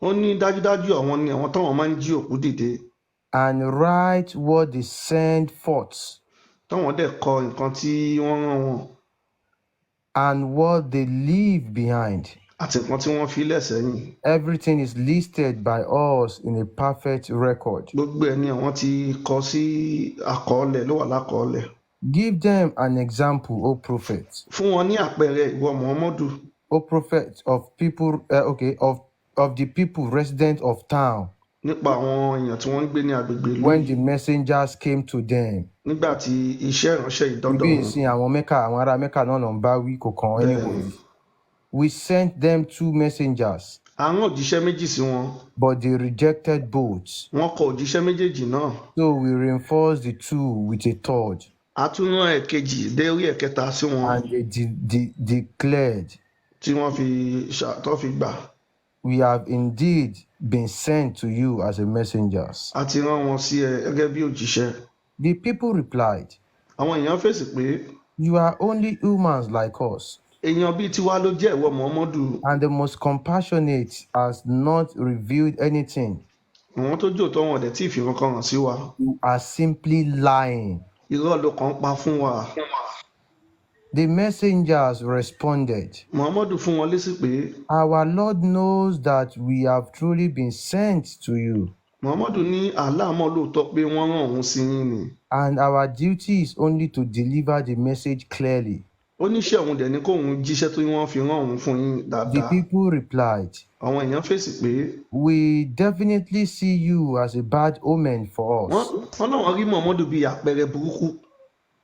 Ó ní dájúdájú àwọn ni àwọn táwọn máa ń jí òkú dìde, and write what they send forth táwọn dẹ̀ kọ nǹkan tí wọ́n rán wọn and what they leave behind. àti nǹkan tí wọ́n fi lẹ̀ sẹ́yìn. Everything is listed by us in a perfect record. Gbogbo ẹ̀ ni àwọn ti kọ sí àkọọ́lẹ̀, ló wà lákọọ́lẹ̀. Give them an example, O prophet, Fún wọn ní àpẹẹrẹ, ìwọ Muhammadu, O prophet of people, okay, of the people resident of town, nípa àwọn èèyàn tí wọ́n ń gbé ní agbègbè ìlú when yìí the messengers came to them. nígbà tí iṣẹ́ ìránṣẹ́ ìdọ́dọ̀ Ibi wọn. ìsìn àwọn Mẹ́kà, àwọn ará Mẹ́kà náà ló ń bá wí, kò kàn Bẹ́ẹ̀ ni. anybody. We sent them two messengers, A rán òjíṣẹ́ méjì sí wọn, but they rejected both. wọ́n kọ òjíṣẹ́ méjèèjì náà. So we reinforced the two with a third, A tún rán ẹ̀kejì dé orí ẹ̀kẹta sí wọn and they declared, tí wọ́n fi tó fi gbà. "We have indeed been sent to you as a messengers." A ti rán wọn sí ẹ gẹ́gẹ́ bí òjíṣẹ́. The people replied, Àwọn èèyàn fèsì pé "You are only humans like us, èèyàn bíi tiwa ló jẹ́, ìwọ Muhammadu. and the most compassionate has not revealed anything. Àwọn tó jòótọ́ wọn ò dẹ̀ tí ì fi kankan hàn sí wa. You are simply lying." Irọ́ ló kàn ń pa fún wa. The messengers responded, Muhammadu fún wọn lésì pé "Our Lord knows that we have truly been sent to you, Muhammadu ní Allah mọ̀ lóòótọ́ pé wọ́n rán òun sí yín ni. and our duty is only to deliver the message clearly." Ó níṣẹ́ òun dẹ̀ ní kóun jíṣẹ́ tó wọ́n fi rán òun fún yín The dáadáa. people replied, Àwọn èèyàn fèsì pé "We definitely see you as a bad omen for wọ́n us. wọ́n náà rí Muhammadu bíi àpẹẹrẹ burúkú.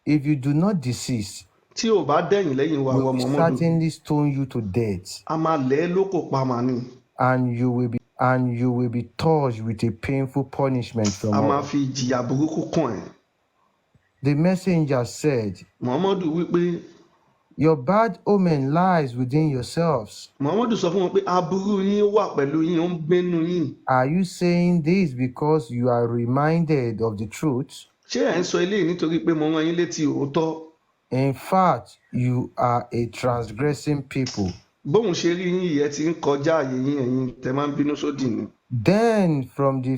If you do not desist, Tí ò bá dẹ̀yìn lẹ́yìn wa, we ìwọ will Muhammadu, certainly stone you to death, a máa lẹ̀ ẹ́ lókò pa mà ni. and you will be touched with a painful punishment from A máa us." fi ìjìyà burúkú kàn ẹ́. The messenger said, Muhammadu wí pé "Your bad omen lies within yourselves. Muhammadu sọ fún wọn pé aburú yín wà pẹ̀lú yín, ó ń gbénú yín. Are you saying this because you are reminded of the truth? Ṣé ẹ̀ ń sọ eléyìí nítorí pé mo rán yín létí òótọ́? In fact, you are a transgressing people." Bóun ṣe rí yín yìí, ẹ ti ń kọjá àyè yín, ẹ̀yin tẹ máa ń bínú sódì ni. Then from the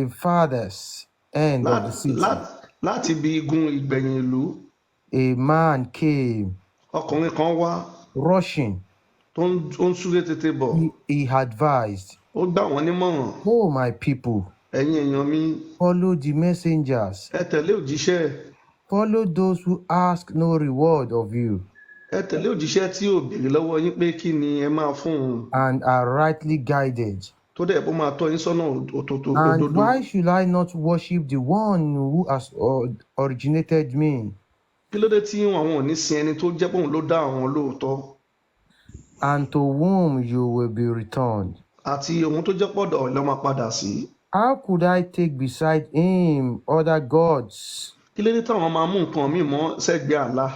farthest end of the city, Láti ibi igun ìgbẹ̀yìn ìlú, a man came ọkùnrin kan wá rushing. tó ń súré tètè bọ̀. He advised, Ó gbà wọ́n nímọ̀ràn, "Oh, my people, ẹ̀yin èèyàn mi, follow the messengers, ẹ tẹ̀lé òjíṣẹ́, follow those who ask no reward of you ẹ tẹ̀lé òjíṣẹ́ tí ò béèrè lọ́wọ́ yín pé kí ni ẹ máa fún un, and are rightly guided. tó dẹ̀ bó máa tọ́ yín sọ́nà òtótó And òdodo. why should I not worship the one who has originated me Kí ló dé tí àwọn ò ní sin ẹni tó jẹ́ pé òun ló dá àwọn lóòótọ́, and to whom you will be returned? àti òun tó jẹ́ pọ̀dọ̀ ló máa padà sí? How could I take beside him other gods Kí ló dé táwọn máa mú nǹkan míì mọ́ sẹ́gbẹ̀ẹ́ Allah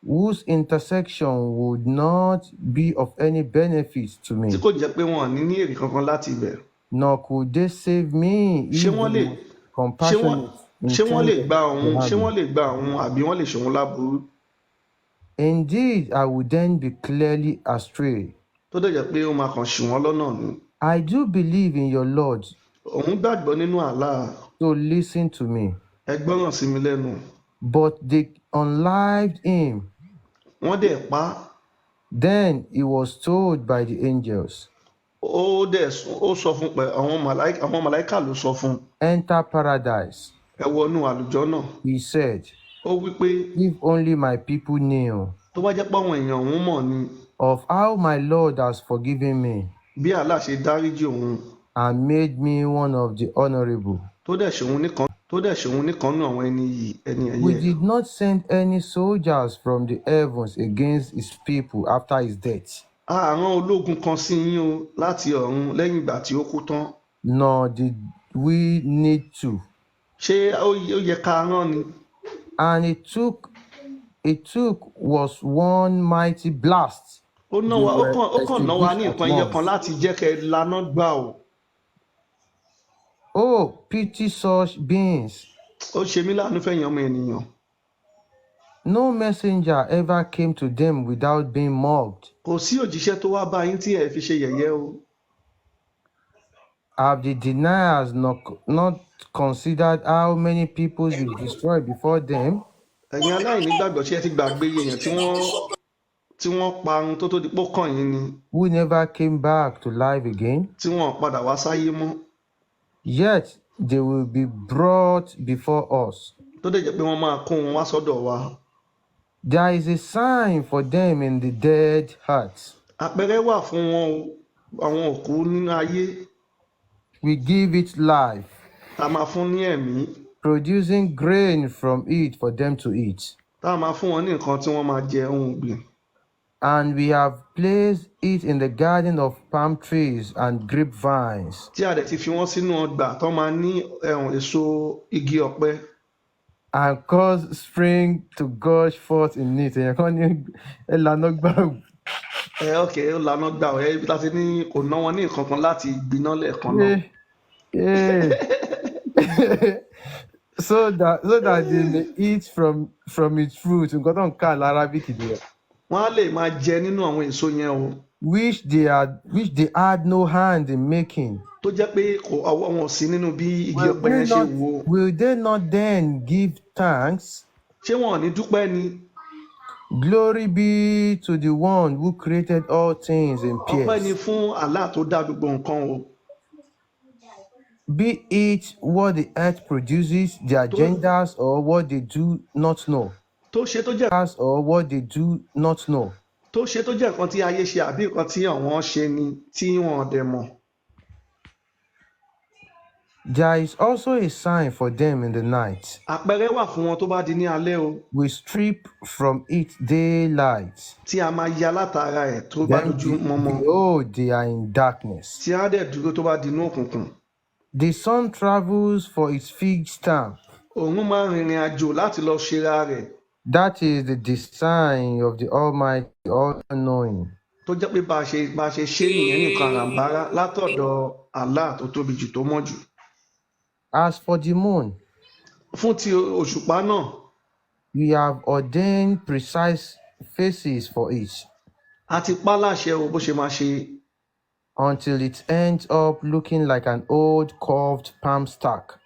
whose intersection would not be of any benefit to tí me? kò jẹ́ pé wọn ò ní ní èrè kankan láti ibẹ̀? Nor could they save me Ṣé if wọ́n the lè most ṣé wọ́n compassionate ṣé wọ́n lè intended gba to òun ṣé harm me? wọ́n lè gba òun àbí wọ́n lè ṣòun láburú, Indeed, I would then be clearly astray. tó dẹ̀ jẹ́ pé ó máa kàn ṣì wọ́n lọ́nà ni? I do believe in your Lord, Òun gbàgbọ́ nínú Allah, so listen to me." ẹ gbọ́ràn sí mi lẹ́nu. But they unlived him. Wọ́n dẹ̀ pa á. Then he was told by the angels, Ó dẹ̀ ó sọ fún pé àwọn màláìkà ló sọ fún un, "Enter paradise." ẹ wọnú àlùjánà. He said, Ó wí pé "If only my people knew tó bá jẹ́ pé àwọn èèyàn òun mọ̀ ni of how my Lord has forgiven me bí Allah ṣe dáríjì òun and made me one of the honorable." tó dẹ̀ ṣe òun nìkan. Tó dẹ̀ ṣòun níkan nínú àwọn ẹni yìí, ẹni We ẹ̀yẹ. did not send any soldiers from the heavens against his people after his death, A rán ológun kan sí yín o láti ọ̀run lẹ́yìn ìgbà tí ó kú tán. Nor did we need to. Ṣé ó yẹ ká rán ni? And it took was one mighty blast. Ó ná They wa, ó were kàn ó kàn ná wa ní extinguished at nǹkan ẹyọ kan once. láti jẹ́ kẹ́ ẹ laná gbà o. Oh, pity such beings. Ó ṣe mí láàánú fẹ̀yìn ọmọ ènìyàn. No messenger ever came to them without being mocked. Kò sí òjíṣẹ́ tó wá bá yín tí ẹ fi ṣe yẹ̀yẹ́ o. Have the deniers not considered how many peoples we destroyed before them? Ẹ̀yin aláìní gbàgbọ́, ṣé ẹ ti gbàgbé iye èèyàn tí wọ́n parun tó di pó kàn yín ni, Who never came back to life again? tí wọ́n padà wá sáyé mọ́? Yet they will be brought before us. Tó dẹ̀ jẹ́ pé wọ́n máa kó wọn wá sọ́dọ̀ wa. There is a sign for them in the dead hearts. Àpẹẹrẹ wà fún wọn o, àwọn òkú nínú ayé. We give it life, Tá a máa fún ní ẹ̀mí, producing grain from it for them to eat. Tá a máa fún wọn ní nǹkan tí wọ́n máa jẹ, ohun ọ̀gbìn. And we have placed it in the garden of palm trees and grapevines, Tí a dẹ̀ ti fi wọ́n sínú ọgbà tó máa ní ẹ̀hùn èso igi ọ̀pẹ, and cause spring to gush forth in it. Èèyàn kan ní ẹ lànà gbà. Ẹ ok, ó laná gbà ọ, ẹ ibi tá a ti ní kò ná wọn ní nǹkan kan láti gbiná lẹ́ẹ̀kan náà. Yeah. So that they may eat from its fruit. Nǹkan tó ń kà l'Arabic nìyẹn. Wọ́n á lè máa jẹ nínú àwọn èso yẹn o. Which they had no hand in making. Tó jẹ́ pé kò ọwọ́ wọn ò sí nínú bí igi Will ọ̀pẹ they yẹn ṣe not wò. Will they not then give thanks? Ṣé wọn ò ní dúpẹ́ ni? Glory be to the one who created all things in Ọpẹ́ ni pairs. fún Allah tó dá gbogbo nǹkan o. Be it what the earth produces, their Tó genders, or what they do not know. Tó ṣe tó jẹ́ Or what they do not know. Tó ṣe tó jẹ́ nǹkan tí ayé ṣe àbí nǹkan tí àwọn ṣe ni tí wọn ò dẹ̀ mọ̀. There is also a sign for them in the night. Àpẹẹrẹ wà fún wọn tó bá di ní alẹ́ o. We strip from it daylight. Tí a máa ya látara ẹ̀ tó bá Then dojú mọ́mọ́. behold, they are in darkness. Tí á dẹ̀ dúró tó bá di inú òkùnkùn. The sun travels for its fixed time. Òun máa ń rìnrìn àjò láti lọ ṣera rẹ̀. That is the design of the Almighty, All Knowing. Tó jẹ́ pé bá a ṣe ṣe nìyẹn ní nǹkan àràǹbárá látọ̀dọ̀ Allah tó tóbi jù, tó mọ̀ jù. As for the moon, Fún ti òṣùpá náà, we have ordained precise phases for it a ti pa á láṣẹ o bó ṣe máa ṣe, until it ends up looking like an old curved palm stalk.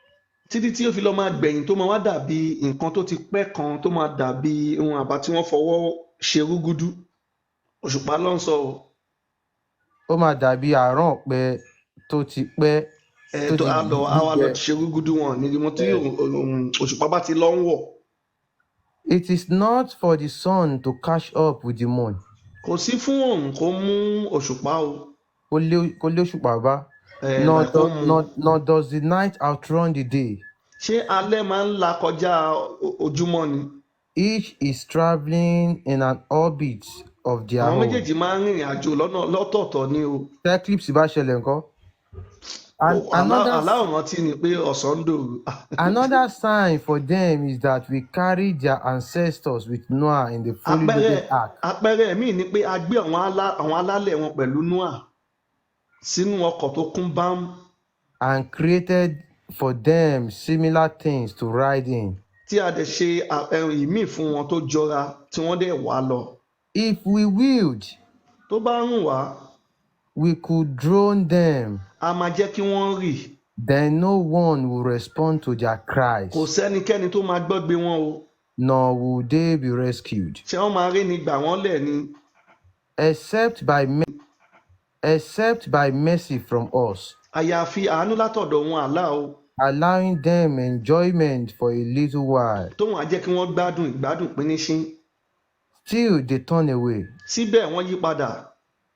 Títí tí ó fi lọ máa gbẹ̀yìn tó máa wá dàbí nǹkan tó ti pẹ́ kan, tó máa dàbí ohun àbá tí wọ́n fọwọ́ ṣe rúgúdú. Òṣùpá ló ń sọ o. Ó máa dàbí àrán ọ̀pẹ tó ti pẹ́, Ẹ tó tó ti á lọ á wá lọ gbígbẹ. Ṣe rúgúdú wọn ní mo tí òṣùpá bá ti lọ ń wọ̀. It is not for the sun to catch up with the moon. Kò sí fún òun kó mú òṣùpá o. Kó lé òṣùpá bá. Ẹ Nor, like kó do, mú. nor does the night outrun the day. Ṣé alẹ́ máa ń la kọjá ojúmọ́ ni? Each is traveling in an orbit of their Àwọn own. méjèèjì máa ń rìnrìn àjò lọ́nà lọ́tọ̀ọ̀tọ̀ ni o. Tí eclipse bá ṣẹlẹ̀ ńkọ́? And another Allah ò rántí ni pé ọ̀sán ń dòru. Another sign for them is that we carry their ancestors with Noah in the fully Àpẹẹrẹ loaded ark. Àpẹẹrẹ míì ni pé a gbé àwọn alálẹ̀ wọn pẹ̀lú Noah sínú ọkọ̀ tó kún bám, And created for them similar things to ride in. Tí a dẹ̀ ṣe ẹ̀rùn ìmíì fún wọn tó jọra tí wọ́n dẹ̀ wá lọ. If we willed, Tó bá rùn wá, we could drown them. A máa jẹ́ kí wọ́n rì. Then no one will respond to their cries, Kò sẹ́nikẹ́ni tó máa gbọ́gbe wọn o. nor will they be rescued, Ṣé wọ́n máa rí ni gbà wọ́n lẹ̀ ni? Except by mercy from us, Àyàfi àánú látọ̀dọ̀ wọn Allah o, allowing them enjoyment for a little while. Tóun á jẹ́ kí wọ́n gbádùn ìgbádùn píníṣín. Still they turn away. Síbẹ̀ wọ́n yí padà.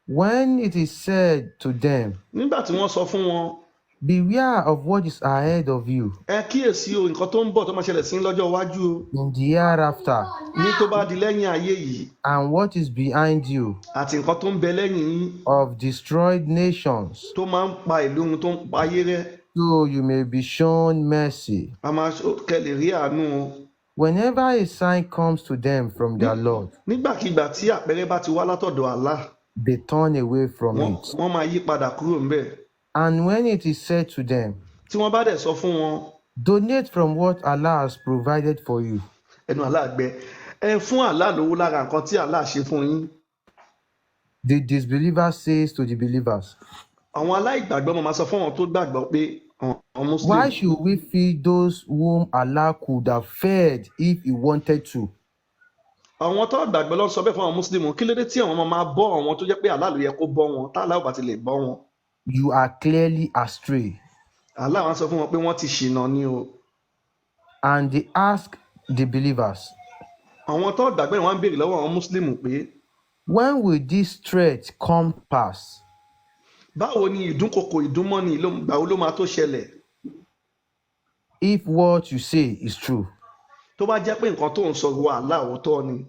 When it is said to them, Nígbà tí wọ́n sọ fún wọn, Beware of what is ahead of you Ẹ kíyèsí o, nǹkan tó ń bọ̀ tó máa ṣẹlẹ̀ sí lọ́jọ́ iwájú o, in the hereafter ní tó bá di lẹ́yìn ayé yìí, and what is behind you àti nǹkan tó ń bẹ lẹ́yìn yín of destroyed nations, tó máa ń pa ìlú run, tó ń pa ayé rẹ́. so you may be shown mercy. A máa kẹ́ lè rí àánú o. Whenever a sign comes to them from their Lord, Nígbàkigbà tí àpẹẹrẹ bá ti wá látọ̀dọ̀ Allah, they turn away from wọ́n it. wọ́n máa yí padà kúrò ńbẹ̀. And when it is said to them, Tí wọ́n bá dẹ̀ sọ fún wọn, donate from what Allah has provided for you, ẹnu Allah gbẹ, ẹ fún Allah lówó lára nǹkan tí Allah ṣe fún yín. the disbeliever says to the believers, Àwọn aláìgbàgbọ́ máa sọ fún àwọn tó gbàgbọ́ pé àwọn Muslim, why should we feed those whom Allah could have fed if he wanted to? Àwọn tó gbàgbọ́ ló ń sọ bẹ́ẹ̀ fún àwọn Muslim, kí ló dé tí àwọn máa bọ́ àwọn tó jẹ́ pé Allah ló yẹ kó bọ́ wọn, tá Allah ò bá ti lè bọ́ wọn? You are clearly astray. Allah wá sọ fún wọn pé wọ́n ti ṣìnà ni o. And they ask the believers, Àwọn tó gbàgbọ́ yẹn wọ́n á ń béèrè lọ́wọ́ àwọn Muslim pé, when will this threat come pass? Báwo ni ìdúnkokò ìdúnmọ́ni ìgbà wo ló máa tó ṣẹlẹ̀? If what you say is true. Tó bá jẹ́ pé nǹkan tó ń sọ wà Allah òótọ́ ni.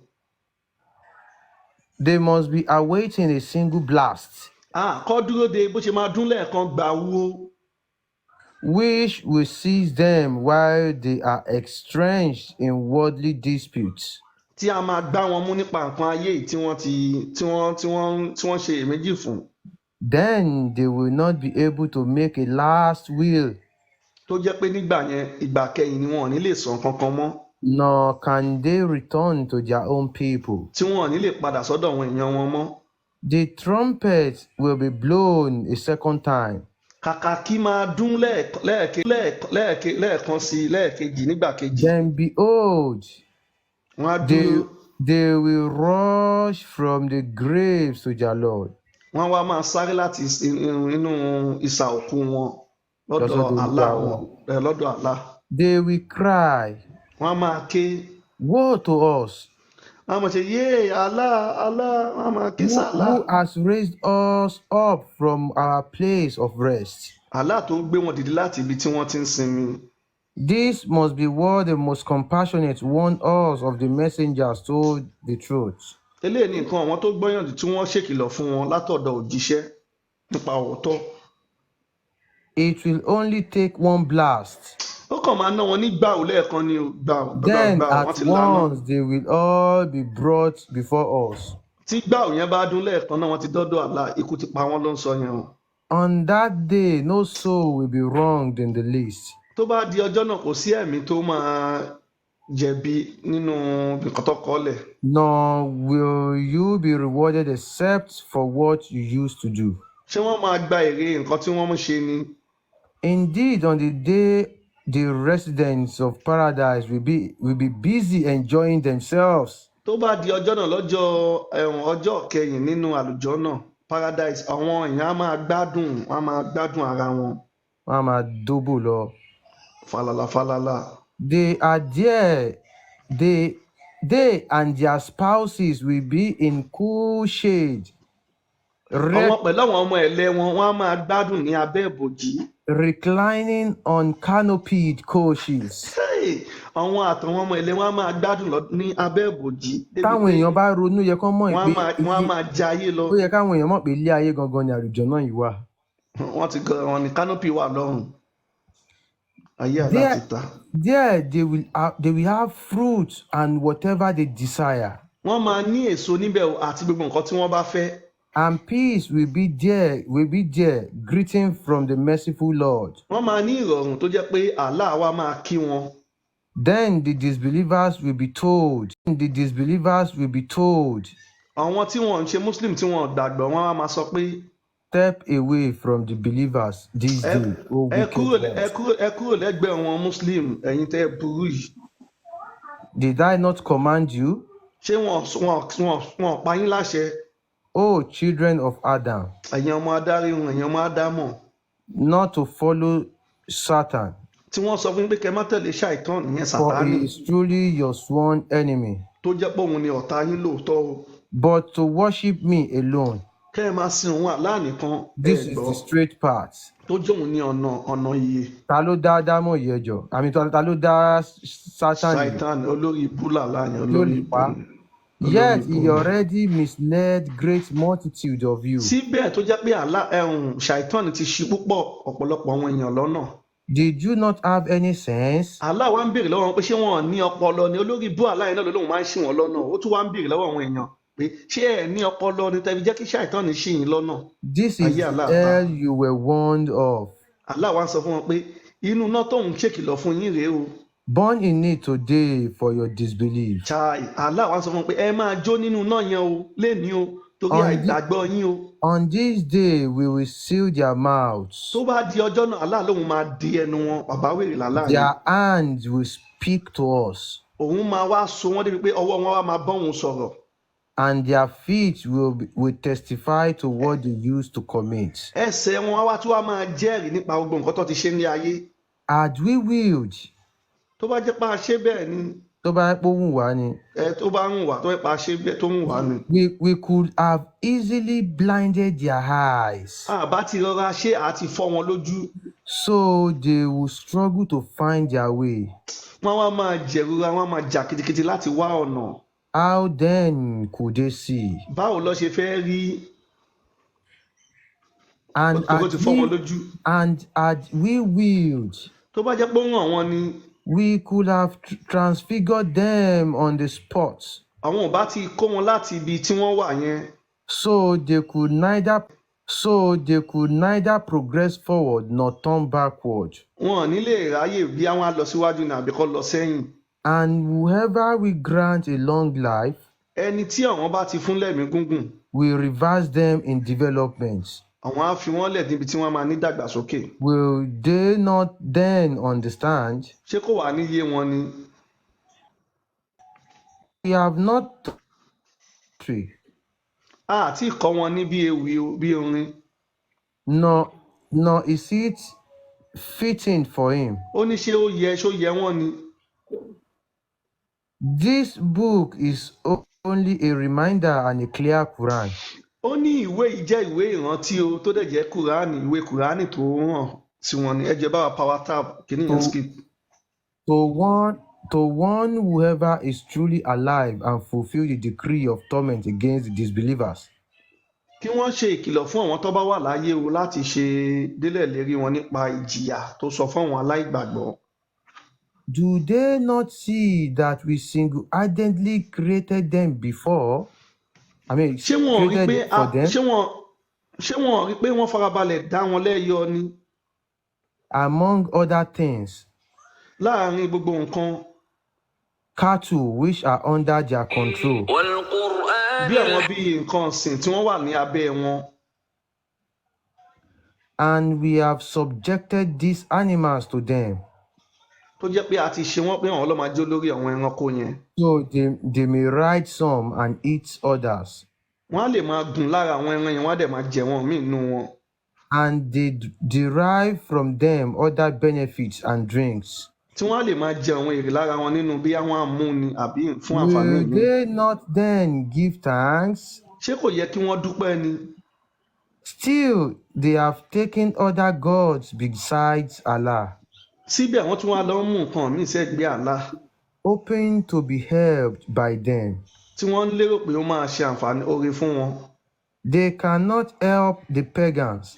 They must be awaiting a single blast, Kọ́ dúró de bó ṣe máa dún lẹ́ẹ̀kan gbà wó, which will seize them while they are entrenched in worldly disputes. Tí a máa gbá wọn mú nípa nǹkan ayé yìí tí wọ́n ti tí wọ́n tí wọ́n tí wọ́n ṣe èméjì fún. Then they will not be able to make a last will, Tó jẹ́ pé nígbà yẹn, ìgbà kẹyìn ni wọn ò ní lè sọ nǹkan kan mọ́, nor can they return to their own people. Tí wọn ò ní lè padà sọ́dọ̀ àwọn èèyàn wọn mọ́. The trumpet will be blown a second time. Kàkà kí máa dún lẹ́ẹ̀kan sí i, lẹ́ẹ̀kejì, nígbà kejì. Then behold, Wọ́n á dúró. they will rush from the graves to their Lord. Wọ́n á wá máa sáré láti inú ìsà òkú wọn lọ́dọ̀ Lọ́sọ̀dọ̀ Allah Olúwa wọn, lọ́dọ̀ Allah. They will cry, Wọ́n á máa ké. "Woe to us, Wọ́n á máa ṣe yéè Allah, Allah, wọ́n á máa ké sálà. who has raised us up from our place of rest." Allah tó gbé wọn dìde láti ibi tí wọ́n ti ń sinmi. This must be what the most compassionate one us of the messengers told the truth. Eléyìí ni nǹkan àwọn tó gbọ́yànjú tí wọ́n ṣèkìlọ̀ fún wọn látọ̀dọ̀ òjíṣẹ́ nípa òótọ́. It will only take one blast. Ó kàn máa ná wọn ní gbàù lẹ́ẹ̀kan ni o, gbàù gbàù Then gbàù, wọ́n at ti lànà. once they will all be brought before us. Tí gbàù yẹn bá dún lẹ́ẹ̀kan náà, wọ́n ti dọ́dọ̀ Allah, ikú ti pa wọ́n ló ń sọ yẹn o. On that day, no soul will be wronged in the least, Tó bá di ọjọ́ náà, kò sí ẹ̀mí tó máa jẹ̀bi nínú nǹkan tó kọ́lẹ̀. Nor will you be rewarded except for what you used to do. Ṣé wọ́n máa gba èrè nǹkan tí wọ́n ń ṣe ni? Indeed, on the day the residents of paradise will be busy enjoying themselves, Tó bá di ọjọ́ náà, lọ́jọ́ ẹ̀wọ̀n, ọjọ́ kẹyìn nínú àlùjànnà paradise, àwọn èèyàn á máa gbádùn, wọ́n á máa gbádùn ara wọn. Wọ́n á máa dóbò lọ. Falala falala. They are there. They and their spouses will be in cool shade, Àwọn pẹ̀lú àwọn ọmọ ẹ̀lẹ́ wọn, wọ́n á máa gbádùn ní abẹ́ ìbòjì. reclining on canopied couches. Hey! Àwọn àtàwọn ọmọ ẹ̀lẹ́ wọn á máa gbádùn ní abẹ́ ìbòjì débi Táwọn pé èèyàn bá ronú, yẹ kán mọ̀ wọ́n á pé máa wọ́n á máa jayé lọ. Ó yẹ káwọn èèyàn mọ̀ pé ilé ayé gangan ni àlùjànnà yìí wà. Wọ́n ti gan wọn ní canopy wà lọ́rùn ayé àlá There, ti ta. there they will have fruit and whatever they desire, Wọ́n máa ní èso níbẹ̀ o, àti gbogbo nǹkan tí wọ́n bá fẹ́. And peace will be there, greeting from the merciful Lord. Wọ́n máa ní ìrọ̀rùn tó jẹ́ pé Allah wa máa kí wọn. Then the disbelievers will be told, the disbelievers will be told, Àwọn tí wọ́n ń ṣe Muslim, tí wọ́n gbàgbọ́, wọ́n á máa sọ pé, "Step away from the believers this ẹ day, O ẹ wicked kúrò ẹ ones." kúrò ẹ kúrò lẹ́gbẹ̀ẹ́ wọn Muslim, ẹ̀yin tẹ́ ẹ burú yìí. "Did I not command you, Ṣé wọn pa yín láṣẹ, O children of Adam, ẹ̀yin ọmọ adáríhun, ẹ̀yin ọmọ ádámọ̀, not to follow Satan, tí wọ́n sọ fún yín pé kẹ́ má tẹ̀lé ṣàìtàn, ìyẹn for Sàtánì, he is truly your sworn enemy, tó jẹ́ pé òun ni ọ̀tá yín lóòótọ́ o, but to worship me alone?" Kẹ́ ẹ máa sin òun Allah nìkan. Ẹ This is gbọ́ the straight path. Tó jẹ́ òun ní ọ̀nà iye. Ta ló dá Ádámọ̀ yìí ẹjọ́? Àmì ta ló dá Sátánì yìí? Ṣàìtàn, olórí ibú làlá yẹn. Tí ó Olórí lè ibú pa. ni, olórí Yet ibú he ni. already misled great multitude of you. Síbẹ̀ tó jẹ́ pé Allah, ẹ̀hún, ṣàìtàn ti ṣì púpọ̀ ọ̀pọ̀lọpọ̀ àwọn èèyàn lọ́nà. Did you not have any sense? Allah wá ń béèrè lọ́wọ́ wọn pé ṣé wọn ò ní ọpọlọ ni? Olórí ibú Allah yẹn náà ló lóun máa ń ṣì wọ́n lọ́nà. Ó tún wá ń béèrè lọ́wọ́ àwọn èèyàn pé ṣé ẹ ní ọpọlọ ni tẹ́bi jẹ́ kí ṣàìtàn ṣì yín lọ́nà? This is Ayé the Allah ta. hell you were warned of. Allah wá ń sọ fún wọn pé inú iná tóun ṣèkìlọ̀ fún yín rèé o. Burn in it today for your disbelief. Chai, Allah wá ń sọ fún wọn pé ẹ máa jó nínú iná yẹn o lénìí o torí àìgbàgbọ́ yín o. On this day we will seal their mouths. Tó bá di ọjọ́ náà, Allah lóun máa di ẹnu wọn. Bàbá wèrè làlá yẹn. Their hands will speak to us, Òun máa wá so wọ́n débi pé ọwọ́ wọn wá máa bọ́ òun sọ̀rọ̀. and their feet will testify to what they used to commit. Ẹsẹ̀ wọn á wá tí wàá máa jẹ́rìí nípa gbogbo nǹkan tó ti ṣe ní ayé. Had we willed, Tó bá jẹ́ pé a ṣe bẹ́ẹ̀ ni, tó bá jẹ́ pé ó wù wá ni, ẹ tó bá ń wà tó yẹ pa ṣe bẹ́ẹ̀ tó ń wà ni, we could have easily blinded their eyes, àbá ti rọra ṣe àti fọ́ wọn lójú, so they will struggle to find their way. Wọ́n wá máa jẹ̀rora, wọ́n á máa jà kitikiti láti wá ọ̀nà. How then could they see? Báwo lọ ṣe fẹ́ rí? And Ó had ti fọ́ wọn we lójú. and had we willed, Tó bá jẹ́ pé ó ràn wọ́n ni, we could have transfigured them on the spot, àwọn ò bá ti kó wọn láti ibi tí wọ́n wà yẹn, so they could neither progress forward nor turn backward. Wọn ò ní lè ráyè bí àwọn á lọ síwájú ní àbí kọ́ lọ sẹ́yìn. And whoever we grant a long life, Ẹni tí àwọn bá ti fún lẹ́mìí gígùn, we reverse them in development. àwọn á fi wọ́n lẹ̀ níbi tí wọ́n máa ní dàgbàsókè. Will they not then understand? Ṣé kò wá ní yé wọn ni? We have not tree, A àti kọ́ wọn ní bí ewì o, bí orin. nor is it fitting for him. Ó ní ṣé ó yẹ, ṣó yẹ wọ́n ni? This book is only a reminder and a clear Quran Ó ní ìwé yìí jẹ́ ìwé ìrántí o, tó dẹ̀ jẹ́ Kùránì, ìwé Kùránì tó hàn sí wọn ni. Ẹ jẹ́ bá wa power tap kìíní yẹn. To Skip. to one whoever is truly alive and fulfill the decree of torment against the disbelievers. Kí wọ́n ṣe ìkìlọ̀ fún àwọn tó bá wà láyé o láti ṣe délẹ̀ lérí wọn nípa ìjìyà tó sọ fún àwọn aláìgbàgbọ́. Do they not see that we single-handedly created them before? I mean, Ṣé wọn ò rí pé created for them ṣé wọn ò rí pé wọ́n farabalẹ̀ dá wọn lẹ́yọ ni among other things, láàrin gbogbo nǹkan, cattle which are under their control, والقرآن bí àwọn bíi nǹkan ọ̀sìn tí wọ́n wà ní abẹ́ wọn, and we have subjected these animals to them, tó jẹ́ pé a ti ṣe wọ́n pé àwọn ló máa jó lórí àwọn ẹranko yẹn, so they may ride some and eat others, wọ́n á lè máa gùn lára àwọn ẹran yẹn, wọ́n á dẹ̀ máa jẹ wọn míì nínú wọn, and they derive from them other benefits and drinks. Tí wọ́n á lè máa jẹ àwọn èrè lára wọn nínú bí wọ́n á mú ni àbí fún àǹfààní Will míì. they not then give thanks? Ṣé kò yẹ kí wọ́n dúpẹ́ ni? Still, they have taken other gods besides Allah, Síbẹ̀ wọ́n tún wá lọ ń mú nǹkan míì sẹ́gbẹ̀ẹ́ Allah, hoping to be helped by them. tí wọ́n ń lérò pé ó máa ṣe àǹfààní oore fún wọn. They cannot help the pagans.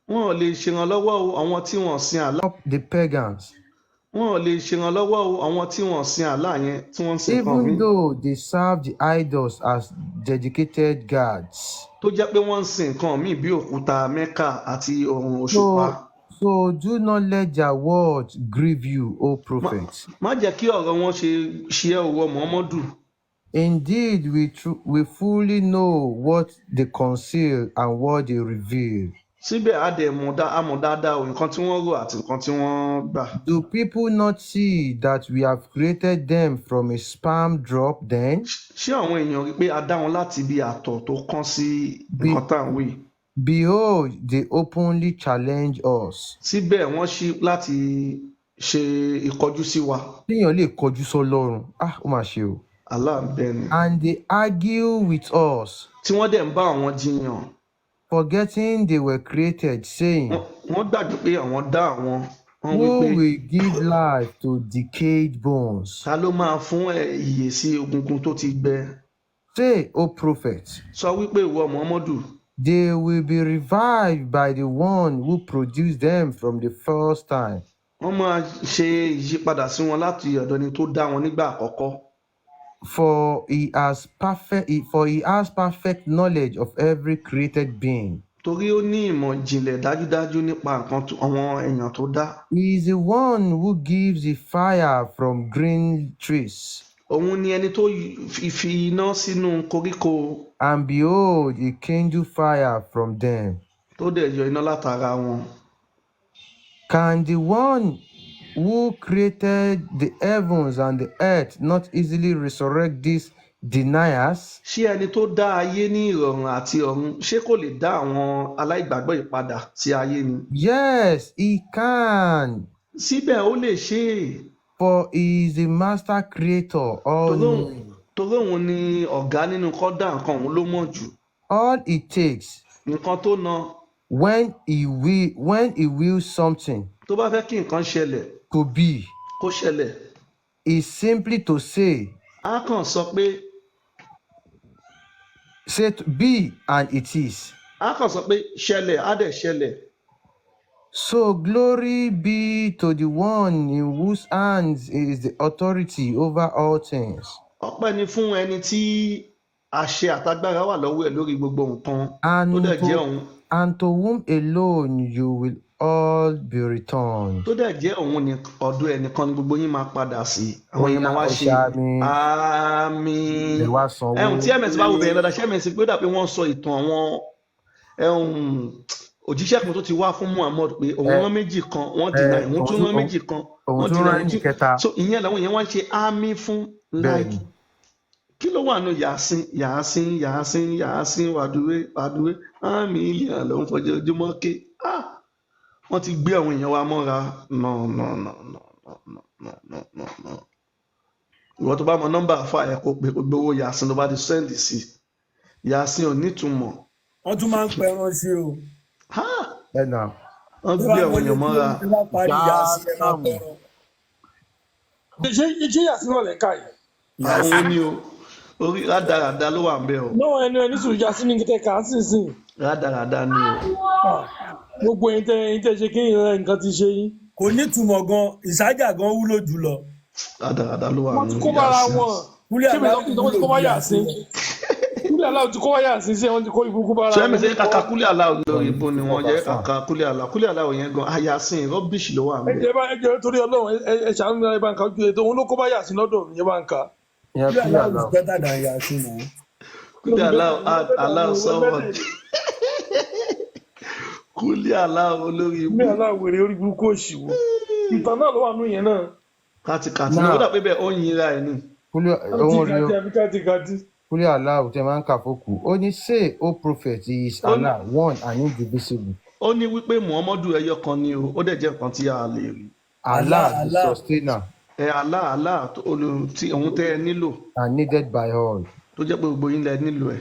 Wọn ò lè ṣèrànlọ́wọ́ o àwọn tí wọ́n sin Allah. Help the pagans, Wọn ò lè ṣèrànlọ́wọ́ o àwọn tí wọ́n sin Allah yẹn, tí wọ́n ń sin nǹkan even míì, though they serve the idols as dedicated guards. Tó jẹ́ pé wọ́n ń sin nǹkan míì bí òkúta Mẹ́kà àti òrùn òṣùpá. So do not let their words grieve you, O prophet. Má jẹ́ kí ọ̀rọ̀ wọn ṣe ṣe ẹ́ òwò Muhammadu. Indeed, we fully know what they conceal and what they reveal. Síbẹ̀ á dẹ̀ mọ̀ dá á mọ̀ dáadáa o nǹkan tí wọ́n rò àti nǹkan tí wọ́n gbà. Do people not see that we have created them from a sperm drop then? Ṣé àwọn èèyàn rí i pé a dá wọn láti ibi àtọ̀ tó kán sí nǹkan tá à ń wí? Behold, they openly challenge us. Síbẹ̀ wọ́n ṣí láti ṣe ìkọjú sí wa. Téèyàn lè kọjú sọ́lọ́run, ah, ó mà ṣe o. Allah ń bẹ ni. And they argue with us. Tí wọ́n dẹ̀ ń bá àwọn jiyàn. Forgetting they were created, saying, Wọ́n gbàgbé pé àwọn dá àwọn. Wọ́n wí Who pé will give life to decayed bones? ta ló máa fún ẹ ìyè sí egungun tó ti gbẹ? Say, O prophet, Sọ wípé ìwọ Muhammadu, they will be revived by the one who produced them from the first time. Wọ́n máa ṣe ìyípadà sí wọn láti ọ̀dọ̀ ẹni tó dá wọn nígbà àkọ́kọ́. For he has perfect knowledge of every created being. Torí ó ní ìmọ̀ ìjìnlẹ̀ dájúdájú nípa nǹkan àwọn èèyàn tó dá. He is the one who gives the fire from green trees, Òun ni ẹni tó fi iná sínú koríko, and behold, he kindle fire from them. tó dẹ̀ yọ iná látara wọn. Can the one who created the heavens and the earth not easily resurrect these deniers? Ṣé ẹni tó dá ayé ní ìrọ̀rùn àti ọ̀run, ṣé kò lè dá àwọn aláìgbàgbọ́ yìí padà sí ayé ni? Yes, he can, Síbẹ̀ ó lè ṣe é. for he is the master creator, all Torí òun knowing. torí òun ni ọ̀gá nínú kọ́ dá nǹkan, òun ló mọ̀ jù. All it takes Nǹkan tó na when he wills something tó bá fẹ́ kí nǹkan ṣẹlẹ̀ to be kó ṣẹlẹ̀, is simply to say, á kàn sọ pé say to be, and it is. Á kàn sọ pé ṣẹlẹ̀, á dẹ̀ ṣẹlẹ̀. So glory be to the one in whose hands is the authority over all things, Ọpẹ́ ni fún ẹni tí àṣẹ àtagbára wà lọ́wọ́ ẹ̀ lórí gbogbo nǹkan, tó and dẹ̀ jẹ́ to òun and to whom alone you will all be returned. Tó dẹ̀ jẹ́ òun ní ọ̀dọ̀ ẹnìkan ni gbogbo yín máa padà sí. Ó Àwọn yẹn yá, máa wá ẹ ṣe ṣàmì, àmín. ẹ wá sanwó. Ẹ̀hún tí MS bá wo bẹ̀rẹ̀ dáadáa, ṣé MS pé ó dà pé wọ́n sọ ìtàn àwọn ẹ̀hún òjíṣẹ́ kan tó ti wá fún Muhammad pé òun Ẹ rán méjì kan, wọ́n ẹ deny, òun òun tún tún rán òun méjì kan, òun wọ́n tún deny, rán òun ẹnì tún kẹta. So ìyẹn làwọn yẹn wá ń ṣe àmín fún. Bẹ́ẹ̀ Like ni. kí ló wà nù Yàsín Yàsín Yàsín Yàsín wàdúré wàdúré àmì ìlíàn ló ń fojoojúmọ́ ké? Ah, wọ́n ti gbé àwọn èèyàn wa mọ́ra. No, no, no, no, no, no, no, no, no, no. Ìwọ tó bá mọ nọ́mbà àfa ẹ̀, kó pé kó gbowó Yàsín, ló bá ti send sí Yàsín ò nítumọ̀. Wọ́n tún máa ń pẹran sí o. Ha! Ẹ nà. Wọ́n Tó gbé bá àwọn wọlé èèyàn tí mọ́ra. ó bá parí Yàsín, ẹ máa Jáàmù. pẹran. Ṣé Yàsín náà lẹ́ka yìí? Yàsín. Àwọn ni o, orí rádaràda ló wà ń bẹ o. Náà ẹnu ẹni sùn, Yàsín ní kẹtẹ kà á sì sìn. Rádaràda ni o. Gbogbo ẹ̀yin tẹ́ ṣe kí nǹkan ti ṣe yín. Kò nítumọ̀ gan, ìsájà gan wúlò jùlọ. Rádaràda ló wà Wọ́n ti nínú kó bára Yàsín. wọn. Kúlẹ̀ Ṣé mi sọ aláwọ̀ pé wọ́n wúlò ti kó ju bá Yàsín Yàsín? lọ. Kúlẹ̀ aláwọ̀ ti kó bá Yàsín sí, wọ́n ti kó ibùkún bára So wọn. ms kàkà kúlẹ̀ aláwọ̀ lórí ibo ni wọ́n jẹ́. Fún Kàkà kúlẹ̀ aláwọ̀, kúlẹ̀ aláwọ̀ yẹn gan Yàsín rubbish ló wà ń Ẹ bẹ. jẹ́ bá ẹ jẹ́ torí Ọlọ́run, ẹ ṣàánú mi, ẹ bá ń ka ojú ètò òun ló kó bá Yàsín lọ́dọ̀ mi, ẹ bá ń ka. Ìyẹn Kúlẹ̀ kúlẹ̀ aláwọ̀ is aláwọ̀. better than Yàsín náà. Kúlẹ̀ aláwọ̀ aláwọ̀ sọ́wọ́ kúlẹ̀ aláwọ̀ lórí Mi ibo. aláwèrè orí burúkú òṣìwò. Ìtàn náà ló wà nù yẹn náà. Kàtìkàtì ni ó Náà dà pé bẹ́ẹ̀ ó yin ra ẹ̀ ni. kúlẹ̀ Kàtí òun rí kàtí o. àbí kàtí kàtí. Kúlẹ̀ aláwọ̀ tẹ máa ń kà fókù. Ó ní, say, O prophet, he is Ó ní Allah, one and indivisible. Ó ní wípé Muhammadu ẹyọ kan ni o, ó dẹ̀ jẹ́ nǹkan tí a lè rí. Allah Allah the Allah sustainer Ẹ Allah Allah tí òun tẹ́ ẹ nílò, and needed by all. tó jẹ́ pé gbogbo yín lẹ nílò ẹ̀.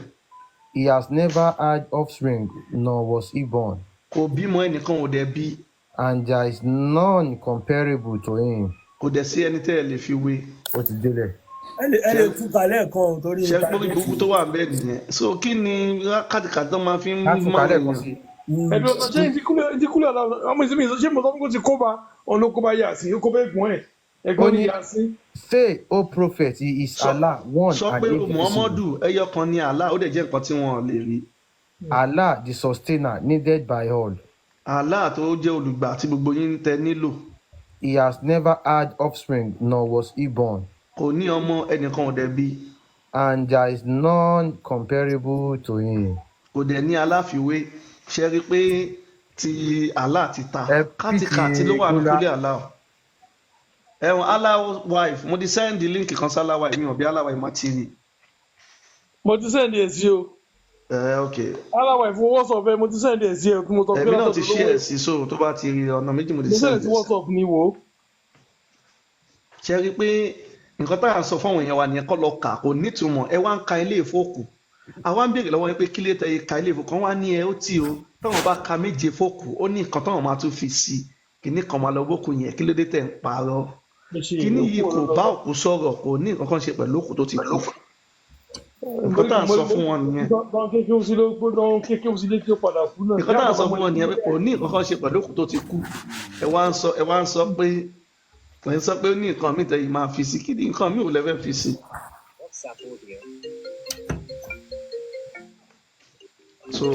He has never had offspring, nor was he born, Kò bímọ, ẹnìkan ò dẹ̀ bí. and there is none comparable to him. Kò dẹ̀ sí ẹni tẹ́ ẹ lè fi wé. Ó ti délẹ̀. Ẹ lè tú kalẹ̀ kan o, torí Ṣe pórí íńtánẹ́ẹ̀tì. burúkú tó wà ń bẹ́ẹ̀ nìyẹn. So kí ni kàtìkàtì tó máa fi ń Ká tún mọ kálẹ̀ kan èèyàn? sí. Ẹ̀dùn ọ̀sán, ṣé ìdí kúlẹ̀ aláwọ̀ ọmọ ìsinmi, ṣé mo sọ fún kó ti kó bá òun ló kó bá Yàsín, ó kó bá ẹ̀gbọ́n ẹ̀ Ó ẹ̀gbọ́n ní ní, Yàsín. say, O prophet, he is Sọ Allah, one sọ and pé indivisible. Muhammadu ẹyọ kan ni Allah, ó dẹ̀ jẹ́ nǹkan tí wọ́n ò lè rí. Allah the sustainer, needed by all. Allah tó jẹ́ olùgbà tí gbogbo yín tẹ nílò. He has never had offspring, nor was he born, Kò ní ọmọ, ẹnìkan ò dẹ̀ bí. and there is none comparable to him. Kò dẹ̀ ní aláfiwé. Ṣe rí i pé ti Allah ti ta Ẹ pìtì kàtìkàtì ló wà ní Kúlá. kúlẹ̀ Allah ẹ̀wọ̀n Allah wife. Mo ti send link kan sí Allah wife mi, ò bí Allah wife má ti rí. Mo ti send ẹ̀ sí o. Ẹ ok. Aláwọ̀ ìfún WhatsApp ẹ, mo ti send ẹ̀ sí ẹ kí mo sọ pé Èmi náà ti látọ̀dọ̀ share lówó. ẹ̀ sí, so tó bá ti rí, ọ̀nà méjì mo ti Mo send send ẹ̀ sí ẹ̀ sí. WhatsApp ni, wò ó. Ṣe rí i pé nǹkan tá à ń sọ fáwọn èèyàn wa nìyẹn, kọ́ lọ kà, kò nítumọ̀. Ẹ wá ń ka ilé ìfọ́kù. Àwa ń béèrè lọ́wọ́ yín pé kí lè tẹ ìka ilé ìfowópamọ́ kan wá ní ẹ ó tì o, táwọn bá ka méje fókù ó ní nǹkan táwọn máa tún fi sí i, kìíní kan máa lọ bókù yẹn. Kí ló dé tẹ̀ ń parọ́? Ẹ ṣe Kíní òkú yìí kò ọ̀rọ̀ bá òkú sọ̀rọ̀, kò ní nǹkan kan ṣe pẹ̀lú òkú tó ti kú. Nǹkan tá à ń sọ fún wọn nìyẹn. Dán kékeré sí ló dán kékeré sí létí ó padà kú náà. Nǹkan tá à ń sọ fún wọn nìyẹn pé kò ní nǹkan kan ṣe pẹ̀lú òkú tó ti kú. Ẹ wá ń sọ pé ẹ ń sọ pé ó ní nǹkan míì tẹ́yìn máa fi sí. Kí ni nǹkan míì ò lẹ́fẹ̀ẹ́ fi sí? So